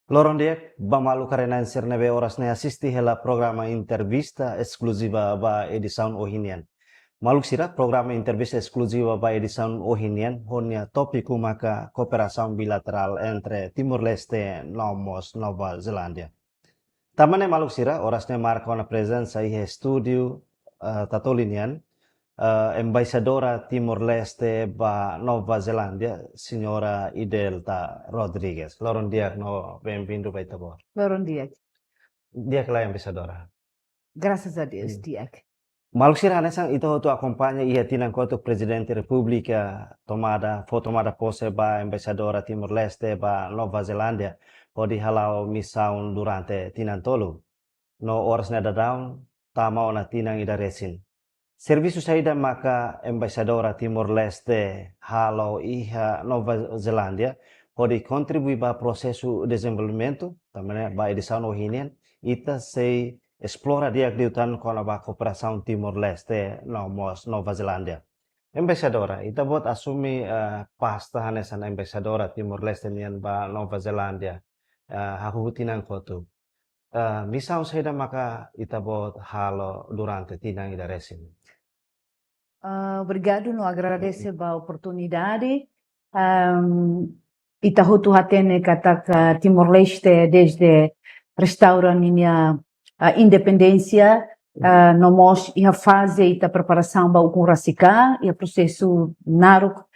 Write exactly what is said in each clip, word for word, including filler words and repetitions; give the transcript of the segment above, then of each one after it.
Loron di'ak ba maluk haree-na'in sira ne'ebé oras ne'e asiste hela programa entrevista eskluziva ba edisaun ohin nian. Maluk sira, programa entrevista eskluziva ba edisaun ohin nian ho nia tópiku maka kooperasaun bilaterál entre Timor-Leste no mós Nova Zelándia. Tanba ne'e maluk sira, oras ne'e marka ona prezensa iha estúdiu, eh, Tatoli nian, eh, embaixadora Timor-Leste ba Nova Zelándia, señora Idelta Rodrigues. Loron di'ak no bem-vindo ba Ita-Boot. Loron di'ak. Di'ak ka lae, embaixadora? Graças a Deus, di'ak. Maluk sira, hanesan ita hotu akompaña iha tinan kotuk Prezidente Repúblika tomada, fó tomada pose ba embaixadora Timor-Leste ba Nova Zelándia, hodi hala'o misaun durante tinan tolu. No oras ne'e daudaun tama ona tinan ida resin. Servisu saida maka embaixadora Timor-Leste halo iha Nova Zelándia hodi kontribui ba prosesu dezenvolvimentu, tanba ne'e ba edisaun ohin nian ita sei esplora di'ak liután kona-ba kooperasaun Timor-Leste no mós Nova Zelándia. Embaixadora, Ita-Boot asume, eh, pasta hanesan embaixadora Timor-Leste nian ba Nova Zelándia, eh, hahú tinan kotuk. Eh, misaun saida maka Ita-Boot halo durante tinan ida resin? Ah, obrigadu no agradese ba oportunidade. Ahm, ita hotu hatene katak, ah, Timor-Leste desde restaura ninia, ah, independénsia, ah, no mós iha faze ita preparasaun ba ukun rasik an, iha prosesu naruk,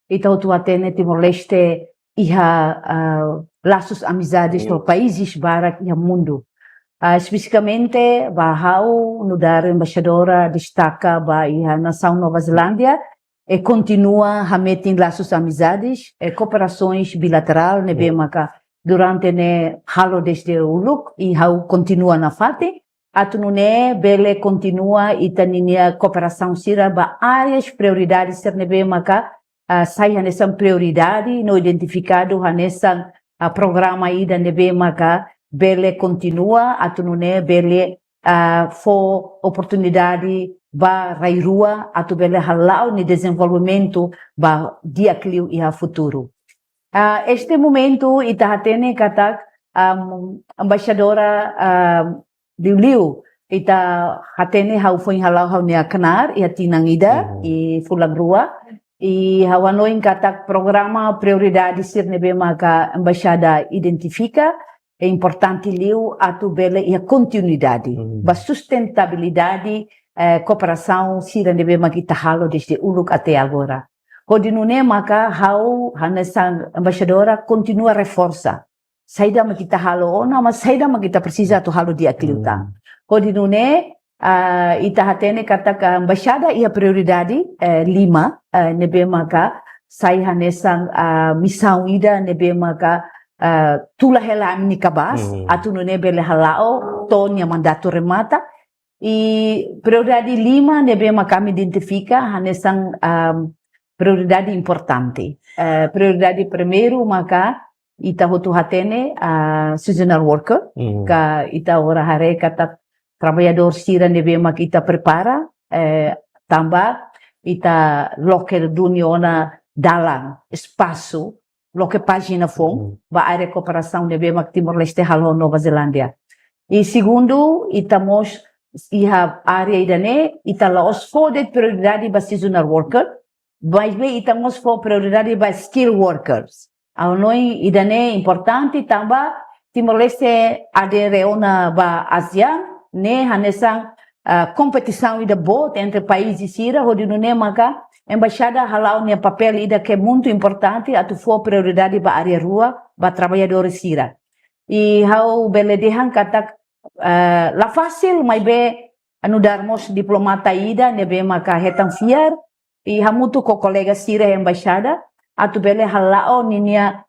ita hotu hatene Timor-Leste iha, ah, lasus amizades ho países barak iha mundu. Ah, espesifikamente ba ha'u nu'udar embaixadora destaka ba iha nasaun Nova Zelándia, e kontinua hametin lasus amizades, e kooperasoens bilaterál ne'ebé maka durante ne'e halo desde uluk, i ha'u kontinua nafatin atu nune'e bele kontinua ita ninia kooperasaun sira ba áreas prioridade sira ne'ebé maka, ah, sai hanesan prioridade no identifikadu hanesan, ah, programa ida ne'ebé maka bele kontinua atu nune'e bele, ah, fó oportunidade ba rai-rua atu bele hala'o nia dezenvolvimentu ba di'ak liu iha futuru. Ah, este momentu ita hatene katak, am, embaixadora, am, liuliu ita hatene ha'u foin hala'o ha'u-nia knaar iha tinan ida, i fulan rua. I ha'u hanoin katak programa prioridade sira ne'ebé maka embaixada identifika, e importante liu atu bele iha kontinuidade ba sustentabilidade, eh, kooperasaun sira ne'ebé maka ita halo desde uluk até agora. Hodi nune'e maka ha'u hanesan embaixadora kontinua reforsa saida maka ita halo ona, mas saida maka ita presiza atu halo di'ak liután. Hodi nune'e, ah, ita hatene katak embaixada iha prioridade, eh, lima, eh, ne'ebé maka sai hanesan, ah, misaun ida ne'ebé maka, ah, tula hela ami-nia kabaas atu nune'e bele hala'o to'o nia mandatu remata. I prioridade lima ne'ebé maka ami identifika hanesan, am, prioridade importante. Eh, prioridade primeiru maka ita hotu hatene, ah, seasonal worker, ka ita agora haree katak traballadór sira ne'ebé maka ita prepara, eh, tanba ita loke duni ona dalan, espasu, loke pájina foun ba área kooperasaun ne'ebé mak Timor-Leste halo ho Nova Zelándia. I segundu, ita mós iha área ida-ne'e, ita la'ós fó de'it prioridade ba seasonal worker, maibé ita mós fó prioridade ba skilled workers. Ha'u hanoin ida-ne'e importante tanba Timor-Leste adere ona ba ASEAN, ne'e hanesan, ah, kompetisaun ida boot entre país sira, hodi nune'e maka embaixada hala'o nia papél ida ke muito importante atu fó prioridade ba área rua, ba traballadór sira. I ha'u bele dehan katak, ah, la fasil, maibé nu'udar mós diplomata ida ne'ebé maka hetan fiar, i hamutuk ho kolega sira embaixada atu bele hala'o ninia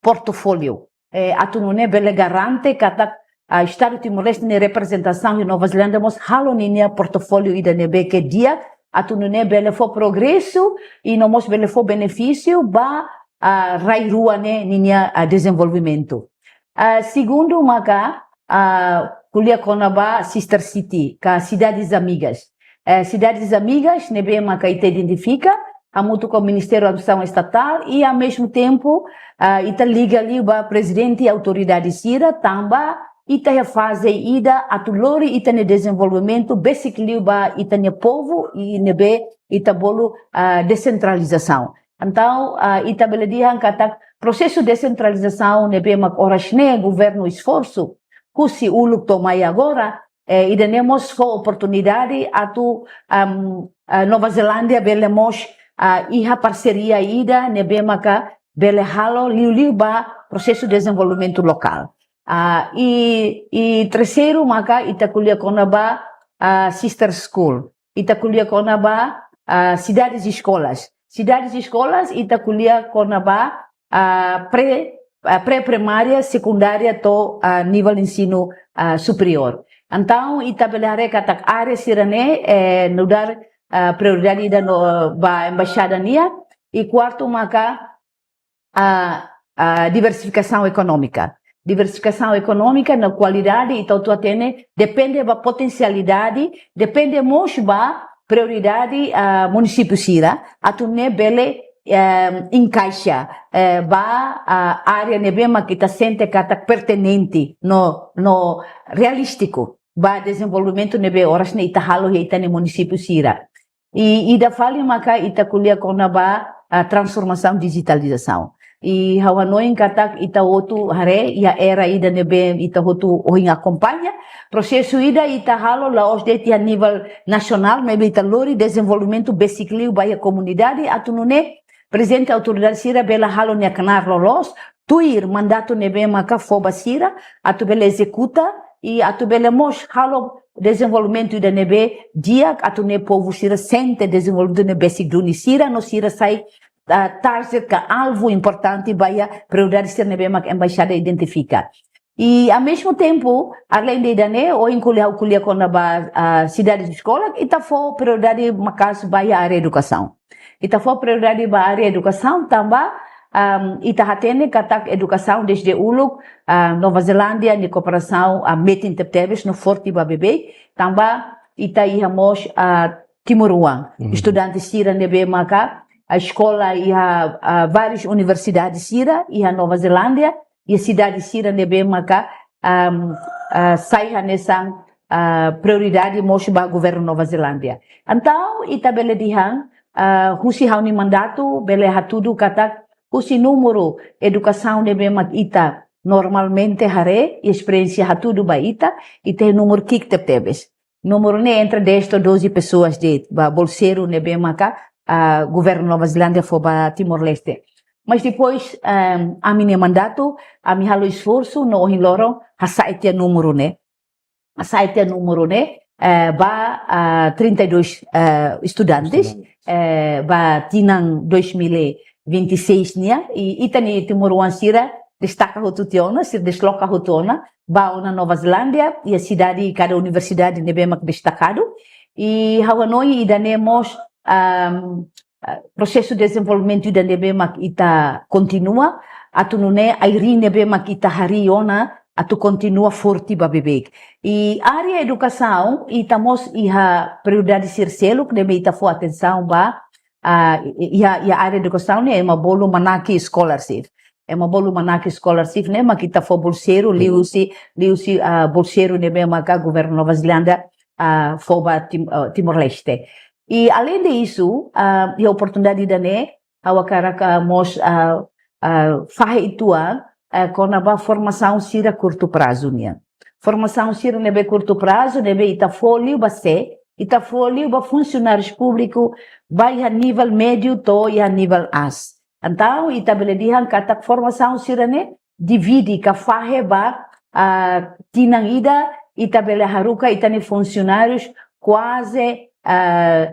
portfólio. Eh, atu nune'e bele garante katak, ah, Estadu Timor-Leste nia reprezentasaun iha Nova Zelándia mós halo ninia portfólio ida ne'ebé ke di'ak, atu nune'e bele fó progresu i no mós bele fó benefísiu ba, ah, rai-rua ne'e ninia, ah, dezenvolvimentu. Ah, segundu maka, ah, ko'alia kona-ba sister city, ka sidades amigas. Eh, sidades amigas ne'ebé maka ita identifika, hamutuk ho Ministériu Administrasaun Estatál, i ao mesmo tempo, ah, ita liga liu ba prezidente autoridade sira, tanba ita iha faze ida atu lori ita-nia dezenvolvimentu besik liu ba ita-nia povu, i ne'ebé ita bolu, ah, desentralizasaun. Entaun, ah, ita bele dehan katak prosesu desentralizasaun ne'ebé mak oras ne'e governu esforsu, husi uluk to'o mai agora, eh, ida-ne'e mós fó oportunidade atu, am, ah, Nova Zelándia bele mós, ah, iha parseria ida ne'ebé maka bele halo liuliu ba prosesu dezenvolvimentu lokál. Ah, i, i terseiru maka ita ko'alia kona-ba, ah, sister school. Ita ko'alia kona-ba, ah, sidades eskolas. Sidades eskolas, ita ko'alia kona-ba, ah, pré, ah, pré-primária, sekundária to'o, ah, nivel ensinu, ah, superiór. Entaun, ita bele haree katak área sira-ne'e, eh, nu'udar, ah, prioridade ida no, ba embaixada nian. I kuartu maka, ah, ah, diversifikasaun ekonómika. Diversifikasaun ekonómika no kualidade, ita hotu hatene, depende ba potensialidade, depende mós ba prioridade, ah, munisípiu sira, atu nune'e bele, eh, enkaixa, eh, ba, ah, área ne'ebé mak ita sente katak pertinente no, no realístiku ba dezenvolvimentu ne'ebé oras ne'e ita halo iha ita-nia munisípiu sira. I, ida fali maka ita ko'alia kona-ba, ah, transformasaun dijitalizasaun. I ha'u hanoin katak ita hotu haree iha era ida ne'ebé ita hotu ohin akompaña. Prosesu ida ita halo la'ós de'it iha nivel nasionál, maibé ita lori dezenvolvimentu besik liu ba iha komunidade atu nune'e prezidente autoridade sira bele halo nia knaar loloos, tuir mandatu ne'ebé maka fó ba sira, atu bele ezekuta, i atu bele mós halo dezenvolvimentu ida ne'ebé di'ak, atu nune'e povu sira sente dezenvolvimentu ne'e besik duni sira, no sira sai, ah, target ka alvu importante ba iha prioridade sira ne'ebé mak embaixada identifika. I, ao mesmo tempo, além de ida-ne'e, ohin ko'alia, ha'u ko'alia kona-ba, ah, sidades eskola, ita fó prioridade maka'as ba iha área edukasaun. Ita fó prioridade ba área edukasaun, tanba, am, ita hatene katak edukasaun desde uluk, ah, Nova Zelándia nia kooperasaun, ah, metin tebetebes no forte ba beibeik, tanba ita iha mós, ah, timoroan. Mhm. Estudante sira ne'ebé maka, ah, eskola iha, ah, várias universidades sira iha Nova Zelándia, iha sidade sira ne'ebé maka, am, ah, sai hanesan, ah, prioridade mós ba governu Nova Zelándia. Entaun, ita bele dehan, ah, husi ha'u-nia mandatu, bele hatudu katak husi númeru edukasaun ne'ebé mak ita normalmente haree, i esperiénsia hatudu ba ita, ita iha númeru ki'ik tebetebes. Númeru ne'e entre dez to'o doze pessoas de'it, ba bolseiru ne'ebé maka, ah, governu Nova Zelándia fó ba Timor-Leste. Mas depois, ehm, ami-nia mandatu, ami halo esforsu no ohin loron hasa'e tiha númeru ne'e. Hasa'e tiha númeru ne'e, eh, ba, ah, trinta e dois, eh, estudantes, Estudantes. eh, ba tinan dois mil e vinte e seis nian, i ita-nia timoroan sira destaka hotu tiha ona, sira desloka hotu ona, ba ona Nova Zelándia, iha sidade, kada universidade ne'ebé mak destakadu. I ha'u hanoin ida-ne'e mós, am, ah, prosesu dezenvolvimentu ida ne'ebé mak ita kontinua, atu nune'e ai-riin ne'ebé mak ita harii ona, atu kontinua forte ba beibeik. I área edukasaun, ita mós iha prioridade sira seluk ne'ebé ita fó atensaun ba, ah, i, i, iha, iha área edukasaun ne'e ema bolu Manaki Scholarship. Ema bolu Manaki Scholarship ne'e mak ita fó bolseiru, Mhm. liuhusi, liuhusi, ah, bolseiru ne'ebé maka governu Nova Zelándia, ah, fó ba Tim-, ah, Timor-Leste. I além de isso, ah, iha oportunidade ida-ne'e, ha'u hakarak, ah, mós, ah, ah, fahe uitoan, ah, kona-ba formasaun sira kurtu prazu nian. Formasaun sira ne'ebé kurtu prazu, ne'ebé ita fó liu ba sé, ita fó liu ba funsionáriu públiku, ba iha nivel médiu to'o iha nivel aas. Entaun, ita bele dehan katak formasaun sira-ne'e divide ka fahe ba, ah, tinan ida, ita bele haruka ita-nia funsionárius kuaze, ah,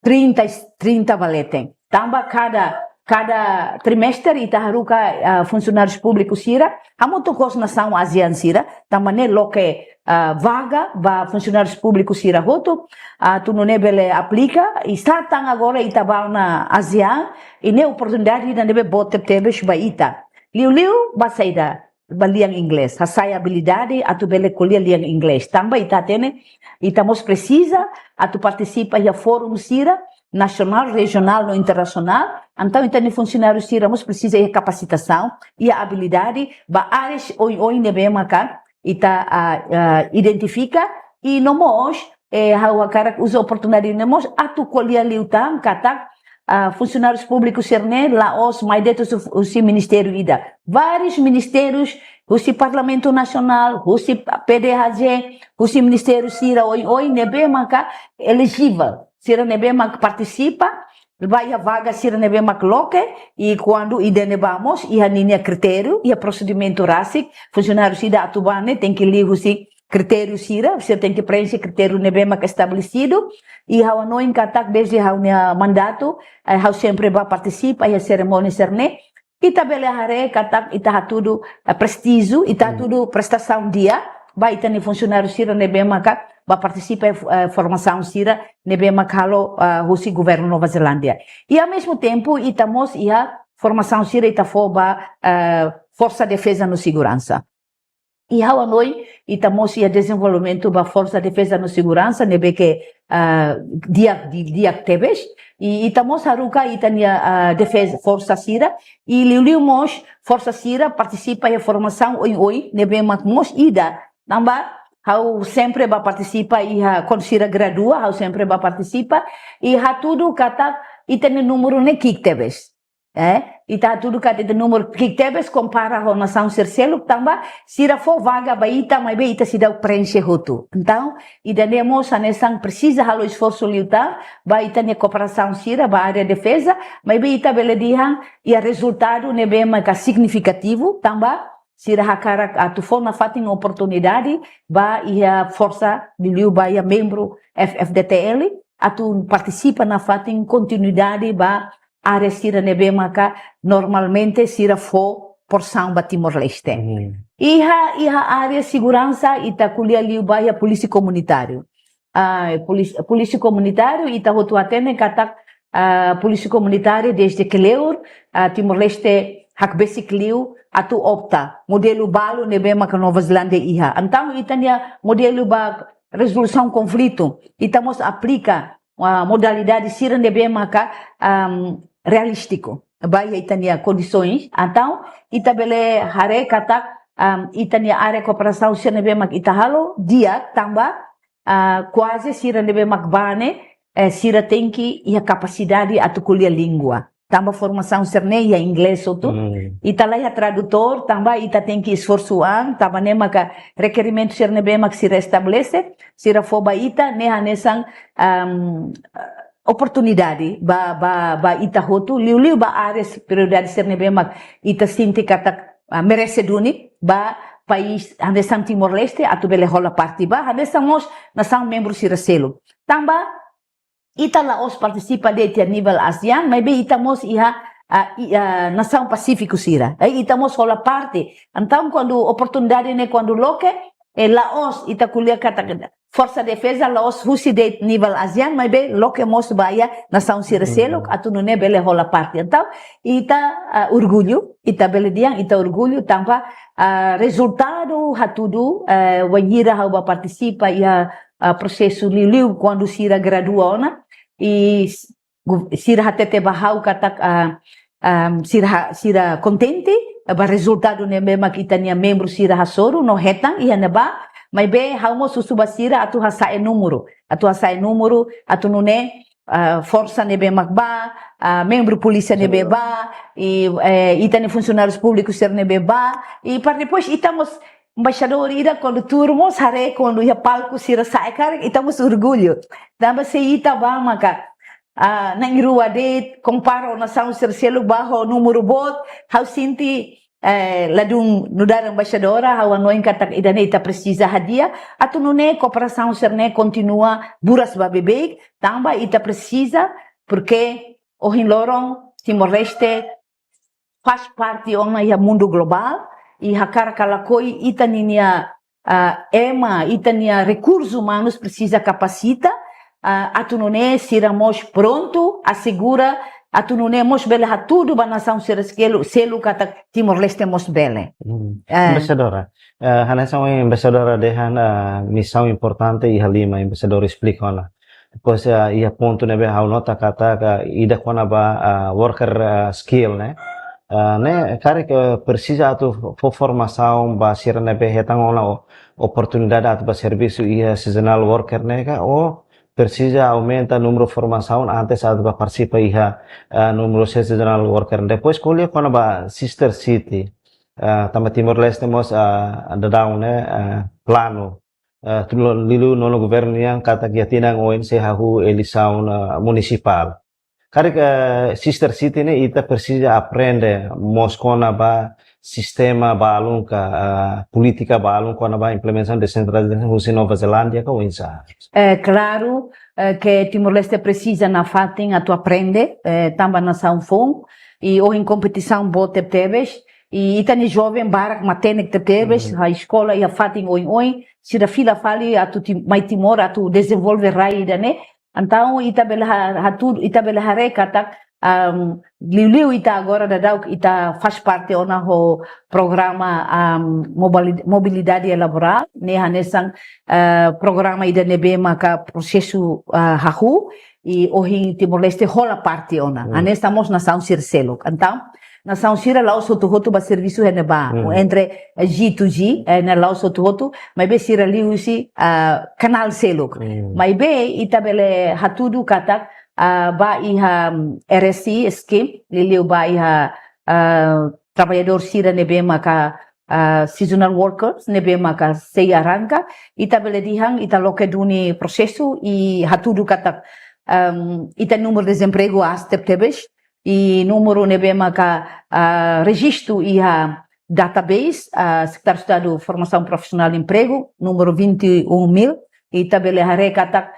trinta, trinta ba leten. Tanba kada, kada trimestre ita haruka, ah, funsionárius públiku sira, hamutuk ho nasaun ASEAN sira, tanba ne'e loke, ah, vaga ba funsionárius públiku sira hotu, ah, atu nune'e bele aplika, i sá tan agora ita ba ona ASEAN, i ne'e oportunidade ida ne'ebé boot tebetebes ba ita. Liuliu ba saida, ba lian inglés, hasa'e abilidade atu bele ko'alia lian inglés. Tanba ita hatene, ita mós presiza atu partisipa iha fórum sira, nasionál, rejionál no internasionál. Entaun ita-nia funsionáriu sira mós presiza iha kapasitasaun, iha abilidade ba áreas oioin ne'ebé maka ita, ah, ah, identifika, i no mós, eh, ha'u hakarak uza oportunidade ne'e mós atu ko'alia liután katak, ah, funsionárius públikus sira-ne'e la'ós mai de'it husi, husi ministériu ida. Várius ministérius, husi Parlamentu Nasionál, husi P D H J, husi ministériu sira oioin ne'ebé maka elejivel, sira ne'ebé maka partisipa ba iha vaga sira ne'ebé maka loke, i kuandu ida-ne'e ba mós iha ninia kritériu, iha prosedimentu rasik, funsionáriu sira atu ba ne'e tenke liuhusi kritériu sira, sira tenke preenxe kritériu ne'ebé maka estabelesidu, i ha'u hanoin katak dezde ha'u-nia mandatu, eh, ha'u sempre ba partisipa iha serimónia sira-ne'e, ita bele haree katak ita hatudu, eh, prestíjiu, ita hatudu prestasaun di'ak ba ita-nia funsionáriu sira ne'ebé maka ba partisipa, eh, formasaun sira ne'ebé maka halo, eh, husi governu Nova Zelándia. I ao mesmo tempo, ita mós iha formasaun sira ita fó ba, eh, Forsa Defeza no Seguransa. I ha'u hanoin, ita mós iha dezenvolvimentu ba Forsa Defeza no Seguransa, ne'ebé ke, ah, di'ak, di-, di'ak tebes. I ita mós haruka ita-nia, ah, defeza, forsa sira. I liuliu mós, forsa sira partisipa iha formasaun oioin, ne'ebé mak mós ida. Tanba, ha'u sempre ba partisipa iha, kuandu sira gradua, ha'u sempre ba partisipa. I hatudu katak ita-nia númeru ne'e ki'ik tebes. Eh, ita hatudu katak ita-nia númeru ki'ik tebes kompara ho nasaun sira seluk, tanba sira fó vaga ba ita, maibé ita seidauk preenxe hotu. Entaun, ida-ne'e mós hanesan presiza halo esforsu liután ba ita-nia kooperasaun sira ba área defeza, maibé ita bele dehan iha rezultadu ne'ebé maka signifikativu, tanba sira hakarak atu fó nafatin oportunidade ba iha forsa, liuliu ba iha membru F F D T L, atu partisipa nafatin kontinuidade ba área sira ne'ebé maka normalmente sira fó porsaun ba Timor-Leste. Hmm. Iha, iha área seguransa ita ko'alia liu ba iha polísia komunitáriu. Ah, polís-, polísia komunitáriu ita hotu hatene katak, ah, polísia komunitáriu dezde kleur, ah, Timor-Leste hakbesik liu atu opta modelu balu ne'ebé maka Nova Zelándia iha. Entaun ita-nia modelu ba rezolusaun konflitu, ita mós aplika, ah, modalidade sira ne'ebé maka, am, realístiku ba iha ita-nia kondisoens. Entaun ita bele haree katak, am, ita-nia área kooperasaun sira ne'ebé maka ita halo di'ak, tanba, ah, kuaze sira ne'ebé mak ba ne'e, eh, sira tenke iha kapasidade atu ko'alia língua. Tanba formasaun sira-ne'e iha inglés hotu. Hmm. Ita la iha tradutór, tanba ita tenke esforsu an, tanba ne'e maka rekerimentu sira ne'ebé mak sira estabelese, sira fó ba ita, ne'e hanesan, am, oportunidade ba, ba, ba ita hotu, liuliu ba áreas prioridade sira ne'ebé mak ita sente katak, ah, merese duni ba país hanesan Timor-Leste atu bele hola parte ba, hanesan mós nasaun membru sira seluk. Tanba ita la'ós partisipa de'it iha nivel ASEAN, maibé ita mós iha, ah, i-, ah, nasaun Pasífiku sira. Eh, ita mós hola parte. Entaun kuandu oportunidade ne'e kuandu loke, eh, la'ós ita ko'alia katak Forsa Defeza la'ós husi de'it nivel ASEAN, maibé loke mós ba iha nasaun sira seluk, hmm, atu nune'e bele hola parte. Entaun ita, ah, orgullu, ita bele dehan ita orgullu tanba, ah, rezultadu hatudu, eh, wainhira ha'u ba partisipa iha, ah, prosesu liuliu kuandu sira gradua ona, i s-, gu-, sira hatete ba ha'u katak, ah, am, sira ha-, sira kontente ba rezultadu ne'ebé mak ita-nia membru sira hasoru no hetan iha ne'ebá, maibé ha'u mós husu ba sira atu hasa'e númeru, atu hasa'e númeru, atu nune'e, ah, forsa ne'ebé mak ba, ah, membru polísia ne'ebé ba, i, eh, ita-nia funsionárius públikus sira ne'ebé ba, i para depois ita mós embaixadór ida kuandu tuur mós haree kuandu iha palku sira sa'e karik, ita mós orgullu. Tanba se ita ba maka, ah, na'in-rua de'it, kompara ho nasaun sira seluk ba ho númeru boot, ha'u sente, eh, ladún nu'udar embaixadora, ha'u hanoin katak ida-ne'e ita presiza hadi'a, atu nune'e kooperasaun sira-ne'e kontinua buras ba beibeik, tanba ita presiza, porque ohin loron Timor-Leste faz parte ona iha mundu globál, i hakarak ka lakohi ita ninia, ah, ema, ita-nia rekursus umanus presiza kapasita, ah, atu nune'e sira mós prontu, asegura, atu nune'e mós bele hatudu ba nasaun sira selu-, seluk katak Timor-Leste mós bele. Hmm. Eh. Embaixadora, eh, hanesan ohin embaixadora dehan, eh, misaun importante iha lima, embaixadora esplika ona. Depois, ah, iha pontu ne'ebé ha'u nota katak, ah, ida kona-ba, ah, worker, ah, skill ne'e. Ah, ne'e karik, eh, presiza atu fó formasaun ba sira ne'ebé hetan ona o-, oportunidade atu bá servisu iha seasonal worker ne'e ka, ou presiza aumenta númeru formasaun antes atu bá partisipa iha, ah, númeru seasonal worker. Depois ko'alia kona-ba Sister City. Ah, tanba Timor-Leste mós, ah, daudaun ne'e, ah, planu. Ah, tuir liuliu nonu governu nian katak iha tinan oin sei hahú eleisaun, ah, munisipál. Karik, ah, Sister City ne'e ita presiza aprende mós kona-ba sistema balun ka, ah, polítika balun kona-ba implementasaun desentralizasaun husi Nova Zelándia ka oinsá? Eh, klaru, eh, ke Timor-Leste presiza nafatin atu aprende, eh, tanba nasaun foun, i ohin kompetisaun boot tebetebes, i ita-nia joven barak matenek tebetebes, Mhm. halo eskola iha fatin oin-oin, sira fila fali atu Ti-, mai Timor atu dezenvolve rai ida-ne'e. Entaun, ita bele ha-, hatudu, ita bele haree katak, am, liuliu ita agora daudaun ita faz parte ona ho programa, am, mobili-, mobilidade laborál, ne'e hanesan, eh, programa ida ne'ebé maka prosesu, ah, hahú, i ohin Timor-Leste hola parte ona. Hmm. Hanesan mós nasaun sira seluk. Entaun, nasaun sira la'ós hotu-hotu bá servisu iha ne'ebá. Hmm. Entre, eh, G to G, eh, ne'e la'ós hotu-hotu, maibé sira liuhusi, ah, kanál seluk. Hmm. Maibé ita bele hatudu katak, ah, ba iha, mm, R S E scheme, liuliu ba iha, ah, traballadór sira ne'ebé maka, ah, seasonal workers, ne'ebé maka sei arranka, ita bele dehan, ita loke duni prosesu i hatudu katak, am, ita númeru dezempregu aas tebetebes, i númeru ne'ebé maka, ah, rejistu iha database, ah, Sekretáriu Estadu Formasaun Profisionál i Empregu, númeru vinte e um mil, ita bele haree katak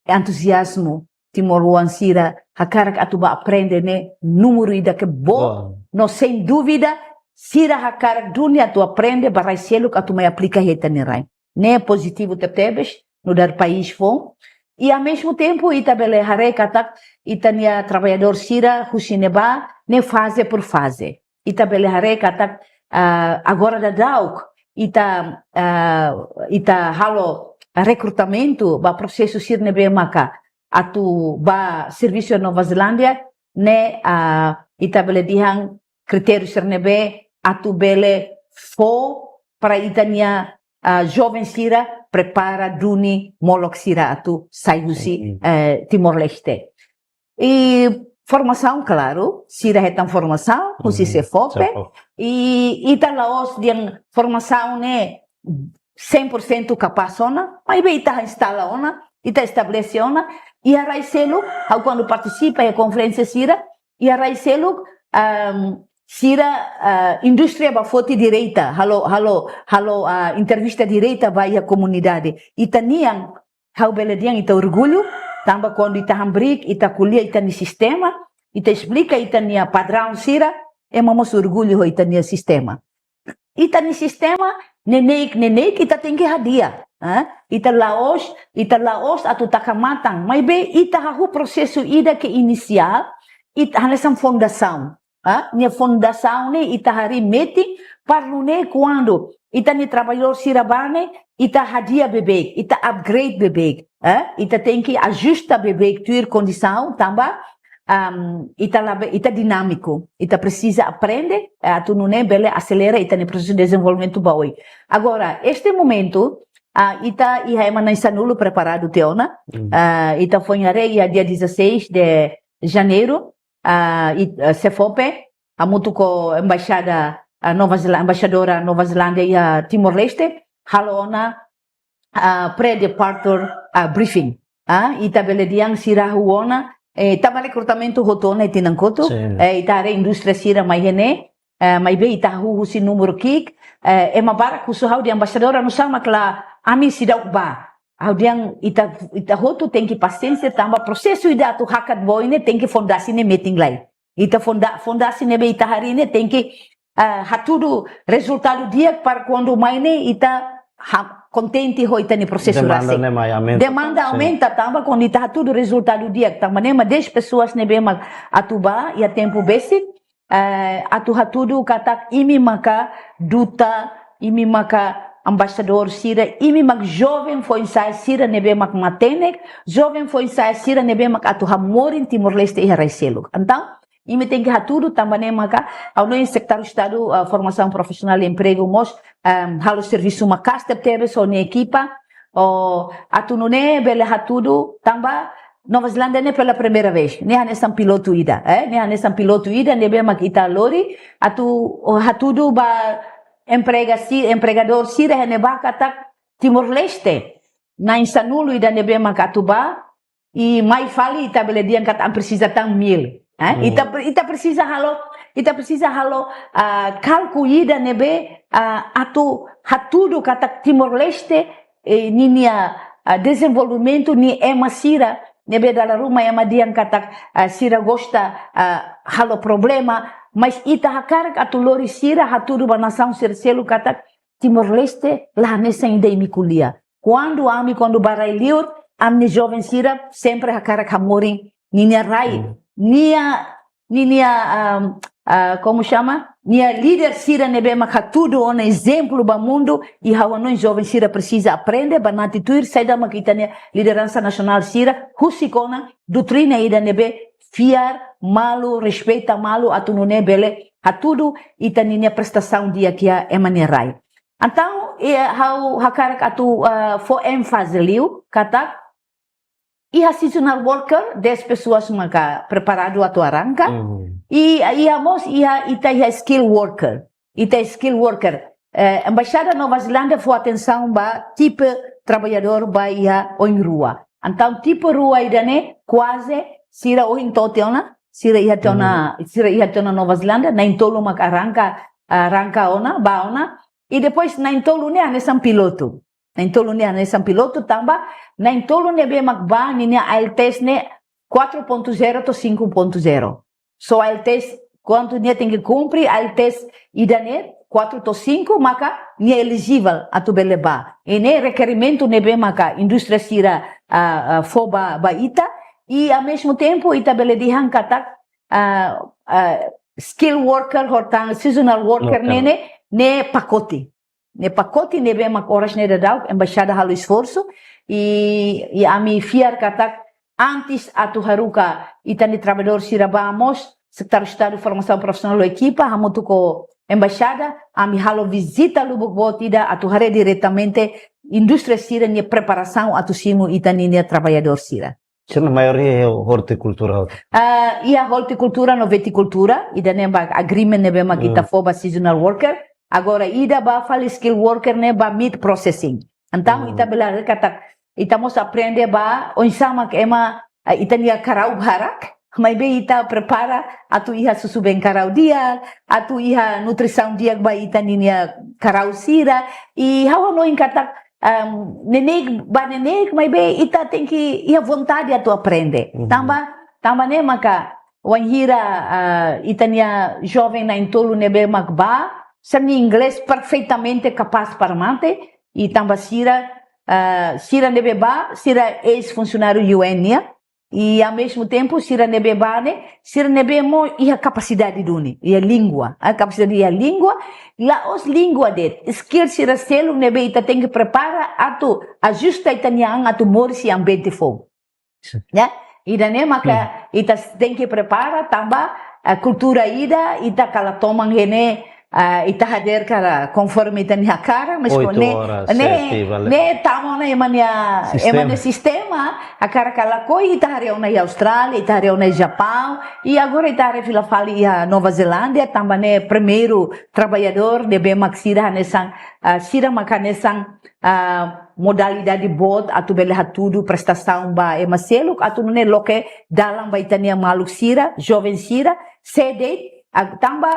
entuziazmu timoroan sira hakarak atu bá aprende ne'e númeru ida ke boot, Boot. no sein dúvida, sira hakarak duni atu aprende ba rai seluk atu mai aplika iha ita-nia rai. Ne'e pozitivu tebetebes, nu'udar país foun. I ao mesmo tempo, ita bele haree katak ita-nia traballadór sira husi ne'ebá, ne'e faze por faze. Ita bele haree katak, ah, agora daudaun, ita, ah, ita halo rekrutamentu ba prosesu sira ne'ebé maka atu bá servisu Nova Zelándia, ne'e, ah, ita bele dehan kritériu sira ne'ebé atu bele fó para ita-nia, ah, joven sira prepara duni molok sira atu sai husi, Mm-mm. eh, Timor-Leste. I formasaun, klaru, sira hetan formasaun husi Mm-hmm. SEFOPE. SEFOPE. I ita la'ós dehan formasaun ne'e cem por cento kapás ona, maibé ita instala ona, ita estabelese ona, iha rai seluk, ha'u kuandu partisipa iha konferénsia sira, iha rai seluk, am, sira, ah, indústria bá foti direta, halo, halo, halo, ah, entrevista direta ba iha komunidade. Ita-nian, ha'u bele dehan ita orgullu, tanba kuandu ita hamriik, ita ko'alia ita-nia sistema, ita esplika ita-nia padraun sira, ema mós orgullu ho ita-nia sistema. Ita-nia sistema, neineik, neineik, ita tenke hadi'a, eh? Ita la'ós, ita la'ós atu taka matan, maibé ita hahú prosesu ida ke inisiál, ita hanesan fundasaun, eh? Nia fundasaun ne'e ita harii metin, para nune'e kuandu ita-nia traballadór sira bá ne'e, ita hadi'a beibeik, ita upgrade beibeik, eh? Ita tenke ajusta beibeik tuir kondisaun, tanba, am, ita labele, ita dinámiku, ita presiza aprende, eh, atu nune'e bele aselera ita-nia prosesu dezenvolvimentu ba oin. Agora, este momentu, ah, ita iha ema na'in sanulu preparadu tiha ona, Mm. ah, ita foin haree iha dia dezasseis de janeiro, ah, i, ah, SEFOPE, hamutuk ho embaixada, ah, Nova Zelá-, embaixadora Nova Zelándia iha Timor-Leste, halo ona, ah, pre-departure, ah, briefing. Ah, ita bele dehan sira hahú ona, eh, tanba rekrutamentu hotu ona iha tinan kotuk, Sin. eh, ita haree indústria sira mai iha ne'e, eh, maibé ita hahú husi númeru ki'ik, eh, ema barak husu ha'u dehan embaixadora, nusá mak la ami seidauk bá. Ha'u dehan ita, ita hotu tenke pasiénsia tanba prosesu ida atu hakat ba oin ne'e tenke fondasi ne'e metin lai. Ita fonda-, fondasi ne'ebé ita harii ne'e tenke, ah, hatudu rezultadu di'ak para kuandu mai ne'e ita ha-, kontente ho ita-nia prosesu Demanda rasik. ne'e mai aumenta. Demanda Sin. aumenta tanba kuandu ita hatudu rezultadu di'ak. Tanba ne'e mak dez pessoas ne'ebé mak atu bá iha tempu besik, eh, atu hatudu katak imi maka duta, imi maka embaixadór sira, imi mak joven foin-sa'e sira ne'ebé mak matenek, joven foin-sa'e sira ne'ebé mak atu hamorin Timor-Leste iha rai seluk. Entaun, imi tenke hatudu tanba ne'e maka, ha'u hanoin Sekretáriu Estadu, ah, Formasaun Profisionál i Empregu mós, ehm, halo servisu maka'as tebetebes ho nia ekipa, atu nune'e bele hatudu tanba Nova Zelándia ne'e pela primeira vez. Ne'e hanesan pilotu ida, eh? Ne'e hanesan pilotu ida ne'ebé mak ita lori, atu, oh, hatudu ba emprega si-, empregadór sira iha ne'ebá katak Timor-Leste na'in sanulu ida ne'ebé mak atu bá, i mai fali ita bele dehan katak presiza tan mil. Eh? Hmm. Ita pre-, ita presiza halo, ita presiza halo, ah, kálkulu ida ne'ebé, ah, atu hatudu katak Timor-Leste, eh, ninia, ah, dezenvolvimentu, nia ema sira ne'ebé dala ruma ema dehan katak, ah, sira gosta, ah, halo problema, mas ita hakarak atu lori sira hatudu ba nasaun sira seluk katak Timor-Leste la hanesan ida imi ko'alia. Kuandu ami, kuandu bá rai-liur, ami-nia joven sira sempre hakarak hamorin ninia rai. Hmm. Nia, ninia, ah, ah, como chama? Nia líder sira ne'ebé mak hatudu ona ezemplu ba mundu, i ha'u hanoin joven sira presiza aprende, banati tuir saida mak ita-nia lideransa nasionál sira husik ona doutrina ida ne'ebé fiar malu, respeita malu, atu nune'e bele hatudu ita ninia prestasaun di'ak iha ema nia rai. Entaun, eh, ha'u hakarak atu, eh, fó énfaze liu, katak iha seasonal worker, dez pessoas maka preparadu atu arranka. Hmm. I, iha mós, iha, ita iha skill worker. Ita skill worker. Eh, Embaixada Nova Zelándia fó atensaun ba tipe traballadór ba iha oin rua. Entaun tipe rua ida-ne'e kuaze sira ohin to'o tiha ona, sira iha tiha ona, hmm, sira iha tiha ona Nova Zelándia, na'in-tolu mak arranka, arranka ona, bá ona. I depois na'in-tolu ne'e hanesan pilotu. Na'in-tolu ne'e hanesan pilotu tanba na'in-tolu ne'ebé mak bá ninia IELTS ne'e quatro ponto zero to'o cinco ponto zero. Só IELTS kuandu nia tenke kumpre IELTS ida-ne'e quatro to'o cinco maka nia elijivel atu bele bá. I ne'e rekerimentu ne'ebé maka indústria sira, ah, ah, fó ba, ba ita. I ao mesmo tempo ita bele dehan katak, ah, ah, skill worker ho tan seasonal worker, worker, ne'e, ne'e pakote. Ne'e pakote ne'ebé mak oras ne'e daudaun embaixada halo esforsu i, i ami fiar katak antes atu haruka ita-nia traballadór sira bá mós, Sekretáriu Estadu Formasaun Profisionál ho ekipa hamutuk ho embaixada, ami halo vizita lubuk boot ida atu haree diretamente indústria sira-nia preparasaun atu simu ita ninia traballadór sira. Sira-ne'e maioria iha hortikultura. Ah, iha hortikultura no vitikultura, ida-ne'e ba agreement ne'ebé mak ita, hmm, fó ba seasonal worker. Agora ida ba fali skill worker ne'e ba meat processing. Entaun, hmm, ita bele katak, ita mós aprende ba oinsá mak ema, ah, ita-nia karau barak, maibé ita prepara atu iha susubeen karau di'ak, atu iha nutrisaun di'ak ba ita ninia karau sira. I ha'u hanoin katak, em, neineik ba neineik, maibé ita tenke iha vontade atu aprende. Mhm. Tanba, tanba ne'e maka wainhira, ah, ita-nia joven na'in-tolu ne'ebé mak bá, sira-nia inglés perfeitamente kapás para mate, i tanba sira, ah, sira ne'ebé bá, sira eis-funsionáriu U N nian, i ao mesmo tempo sira ne'ebé bá ne'e, sira ne'ebé mós iha kapasidade duni, iha língua, ah, kapasidade iha língua, la'ós língua de'it, skill sira seluk ne'ebé ita tenke prepara atu ajusta ita-nia an atu moris iha ambiente foun. Sin. Ya, ida-ne'e maka, hmm, ita tenke prepara tanba, eh, kultura ida, ita kala toman iha ne'e, ah, ita hadeer karik konforme ita-nia hakarak, mas oito horas, ne'e, sete, vale, ne'e tama ona ema nia, sistema, ema nia sistema, hakarak ka lakohi ita haree ona iha Austrália, ita haree ona iha Japaun, i agora ita haree fila fali iha Nova Zelándia, tanba ne'e primeiru traballadór ne'ebé mak sira hanesan, ah, sira mak hanesan, ah, modalidade boot atu bele hatudu prestasaun ba ema seluk, atu nune'e loke dalan ba ita-nia maluk sira, joven sira, sé de'it, ah, tanba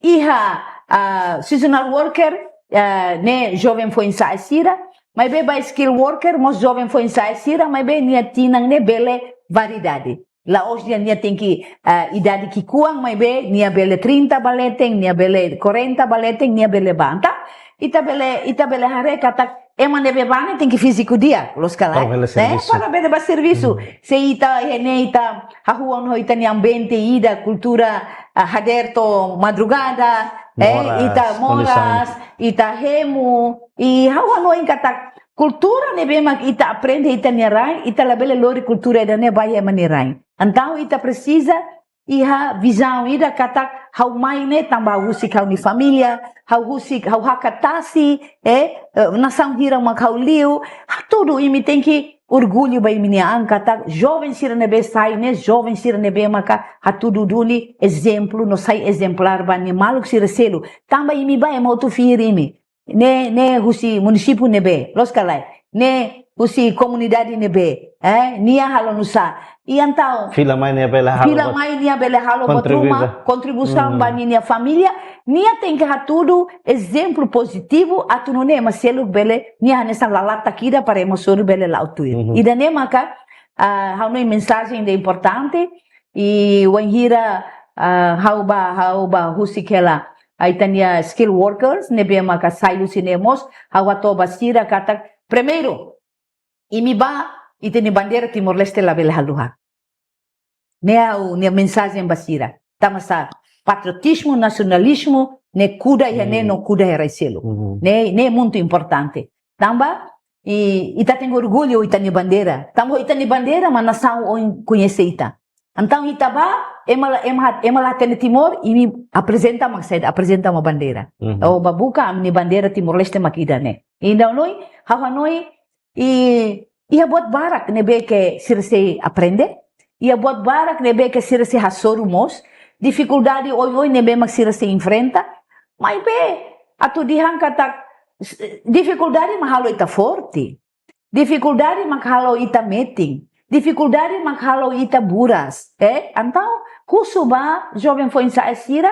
iha, ah, seasonal worker, ah, ne'e joven foin-sa'e sira, maibé ba skill worker mós joven foin-sa'e sira, maibé nia tinan ne'e bele variedade. La'ós dehan nia tenke, ah, idade ki'ikoan, maibé nia bele trinta ba leten, nia bele quarenta ba leten, nia bele bá. Entaun, ita bele, ita bele haree katak ema ne'ebé bá ne'e tenke fíziku di'ak, loos ka lae? Para bele, eh, servisu, para bele bá servisu. Hmm. Se ita, eh, ne'e ita hahú ona ho ita-nia ambiente ida, kultura, ah, hadeer to'o madrugada, Eh, ita moras, ita hemu, i ha'u hanoin katak kultura ne'ebé mak ita aprende iha ita-nia rain, ita labele lori kultura ida-ne'e ba iha ema nia rain. Entaun ita presiza iha vizaun ida katak ha'u mai ne'e tanba ha'u husik ha'u-nia família, ha'u husik, ha'u hakat tasi, eh, eh, nasaun hira mak ha'u liu, hatudu imi tenke orgullu ba imi-nia an katak joven sira ne'ebé sai ne'e, joven sira ne'ebé maka hatudu duni ezemplu, no sai ezemplár ba nia maluk sira seluk. Tanba imi ba ema hotu fiar imi. Ne'e, ne'e husi munisípiu ne'ebé, loos ka lae? Ne'e husi komunidade ne'ebé, eh, nia halo nu'usá. I entaun, fila mai nia bele halo, fila mai nia bele halo buat ruma, kontribuisaun ba ninia família, nia tenke hatudu ezemplu pozitivu atu nune'e ema seluk bele, nia hanesan lalatak ida para ema seluk bele la'o tuir. Ida-ne'e maka, ah, ha'u-nia mensajen ida importante, i wainhira, ah, ha'u ba, ha'u ba husik hela ita-nia skilled workers ne'ebé maka sai husi ne'e mós, ha'u hato'o ba sira katak, primeiru, imi ba, ita-nia bandeira Timor-Leste labele haluha. Ne'e ha'u-nia mensajen ba sira. Tanba sá, patriotizmu, nasionalizmu, ne'e kuda iha ne'e no kuda iha rai seluk. Ne'e, ne'e muito importante. Tanba, i, ita tenke orgullu ita-nia bandeira. Tanba ita-nia bandeira mak nasaun oin koñese ita. Entaun ita ba, ema la, ema, ema la hatene Timor, imi aprezenta mak saida, aprezenta mak bandeira. Ó ba buka, ami-nia bandeira Timor-Leste mak ida-ne'e. Ida-ne'e, ha'u hanoin, i, iha buat barak ne'ebé ke sira sei aprende, iha buat barak ne'ebé ke sira sei hasoru mós, difikuldade oioin ne'ebé mak sira sei enfrenta, maibé atu dehan katak, s-, difikuldade mak halo ita forte, difikuldade mak halo ita metin, difikuldade mak halo ita buras, eh? Entaun, husu ba joven foin-sa'e sira,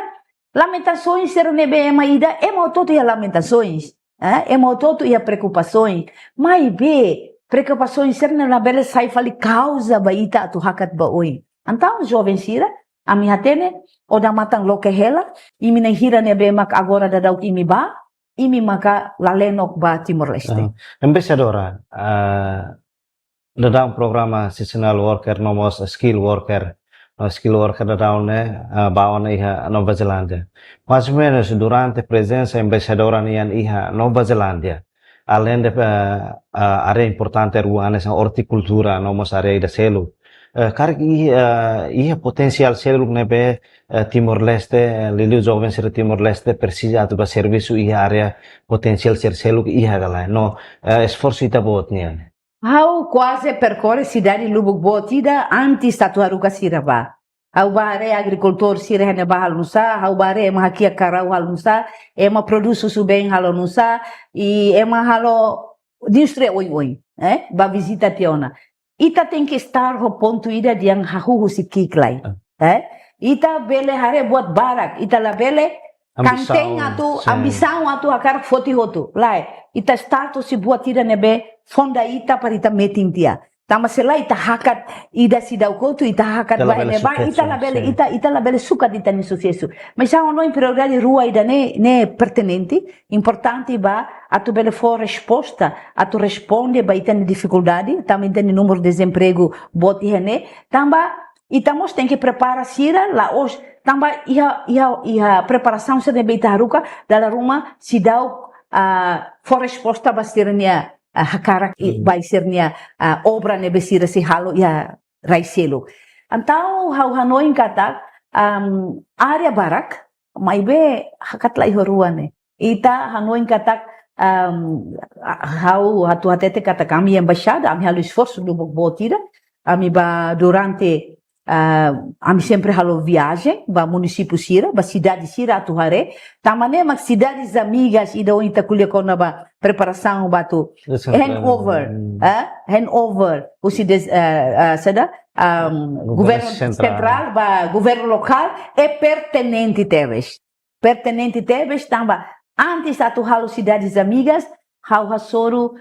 lamentasoens sira ne'ebé ema ida, ema hotu-hotu iha lamentasoens. Eh, ema hotu-hotu iha preokupasoens. Maibé, preokupasoens sira-ne'e labele sai fali kauza ba ita atu hakat ba oin. Entaun, joven sira, ami hatene, odamatan loke hela, imi na'in hira ne'ebé mak agora daudaun imi ba, imi maka lalenok ba Timor-Leste. Aha. Embaixadora, ah, daudaun programa seasonal worker no mós skilled worker, no skilled worker daudaun ne'e, ah, ba ona iha Nova Zelándia. Mais ou menos durante prezensa embaixadora nian iha Nova Zelándia, aleinde, eh, eh, área importante rua hanesan ortikultura no mós área ida seluk. Eh, karik iha, eh, iha potensiál seluk ne'ebé, eh, Timor-Leste, eh, liuliu joven sira Timor-Leste presiza atu ba servisu iha área potensiál sira seluk iha ka lae. No, eh, esforsu ita-boot nian. Ha'u kuaze perkorre sidade lubuk boot ida antes atu haruka sira ba. Ha'u ba haree agrikultór sira iha ne'ebá halo nu'usá, ha'u ba haree ema hakiak karau halo nu'usá, ema prodús susubeen halo nu'usá, i ema halo indústria oioin, eh, ba vizita tiha ona. Ita tenke estar ho pontu ida dehan hahú husi ki'ik lai. Ah. Eh? Ita bele haree buat barak, ita labele Ambisaun, kanten atu, sin. Ambisaun atu hakarak foti hotu. Lae, ita start husi buat ida ne'ebé fonda ita para ita metin tiha. Tanba se lae ita hakat ida seidauk hotu, ita hakat ba ne'ebá, ita labele sukat, ita, ita labele sukat ita-nia susesu. Mas ha'u hanoin prioridade rua ida-ne'e, ne'e pertinente, importante ba atu bele fó resposta, atu responde ba ita-nia difikuldade, tanba ita-nia númeru dezempregu boot iha ne'e, tanba ita mós tenke prepara sira, la'ós, tanba iha, iha, iha preparasaun sira ne'ebé ita haruka, dala ruma seidauk, ah, fó resposta ba sira-nia, ah, hakarak i, hmm, ba sira-nia, ah, obra ne'ebé sira sei halo iha rai seluk. Entaun ha'u hanoin katak, am, área barak, maibé hakat lai ho rua ne'e. Ita hanoin katak, am, a-, ha'u atu hatete katak ami embaixada, ami halo esforsu lubuk boot ida, ami ba durante, ah, ami sempre halo viajen ba munisípiu sira, ba sidade sira atu haree, tanba ne'e mak sidades amigas ida ohin ita ko'alia kona-ba preparasaun ba atu handover, hmm, eh, handover, husi des-, eh, eh, saida, am, governu sentrál, sentrál ba governu lokál, é pertinente tebes. Pertinente tebes tanba antes atu halo sidades amigas, ha'u hasoru,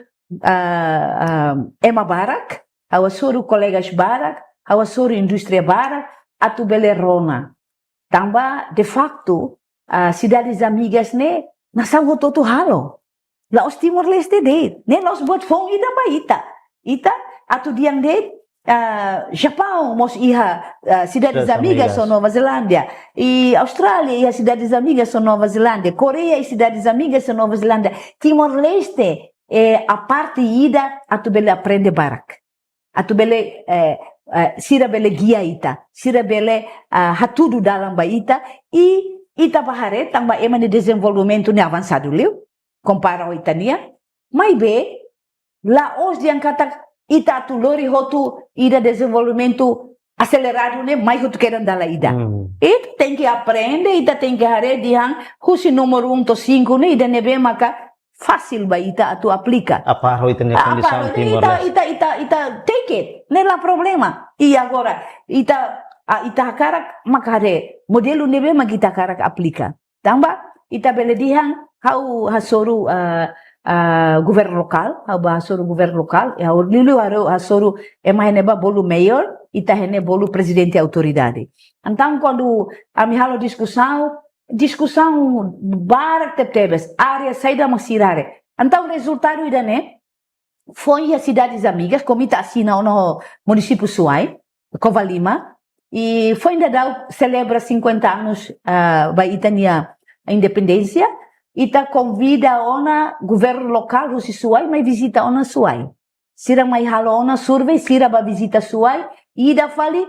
ah, ah, ema barak, ha'u hasoru kolegas barak, ha'u hasoru indústria barak, atu bele rona. Tanba, de facto, ah, sidades amigas ne'e, nasaun hotu-hotu halo. La'ós Timor-Leste de'it. Ne'e la'ós buat foun ida ba ita. Ita, atu dehan de'it, Ah, Japaun mós iha, ah, sidades amigas ho Nova Zelándia. I Austrália iha sidades amigas ho Nova Zelándia. Koreia iha sidades amigas ho Nova Zelándia. Timor-Leste, eh, iha parte ida atu bele aprende barak. Atu bele, eh, eh, sira bele gia ita. Sira bele, ah, hatudu dalan ba ita. I ita bá haree tanba ema nia dezenvolvimentu ne'e avansadu liu kompara ho ita-nian. Maibé, la'ós dehan katak ita atu lori hotu ida dezenvolvimentu aseleradu ne'e mai hotu kedan dala ida. Hmm. Ita tenke aprende, ita tenke haree dehan husi númeru um to'o cinco ne'e ida ne'ebé maka fasil ba ita atu aplika. Apá ho ita-nia kondisaun Timor-Leste. Ita, ita, ita take it. Ne'e la problema. I agora, ita, ah, ita hakarak maka haree modelu ne'ebé maka ita hakarak aplika. Tanba, ita bele dehan, ha'u hasoru, ah, ah, governu lokál, ha'u bá hasoru governu lokál, i ha'u liuliu ha'u hasoru ema iha ne'ebá bolu mayor, ita iha ne'e bolu prezidente autoridade. Entaun, kuandu ami halo diskusaun, diskusaun barak tebetebes, área saida mak sira haree. Entaun, rezultadu ida-ne'e, foin iha sidades amigas, komu ita asina ona ho munisípiu Suai, Covalima, i foin daudaun selebra cinquenta anos, ah, ba ita-nia independénsia, ita konvida ona governu lokál husi Suai mai vizita ona Suai. Sira mai halo ona survei, sira bá vizita Suai, ida fali,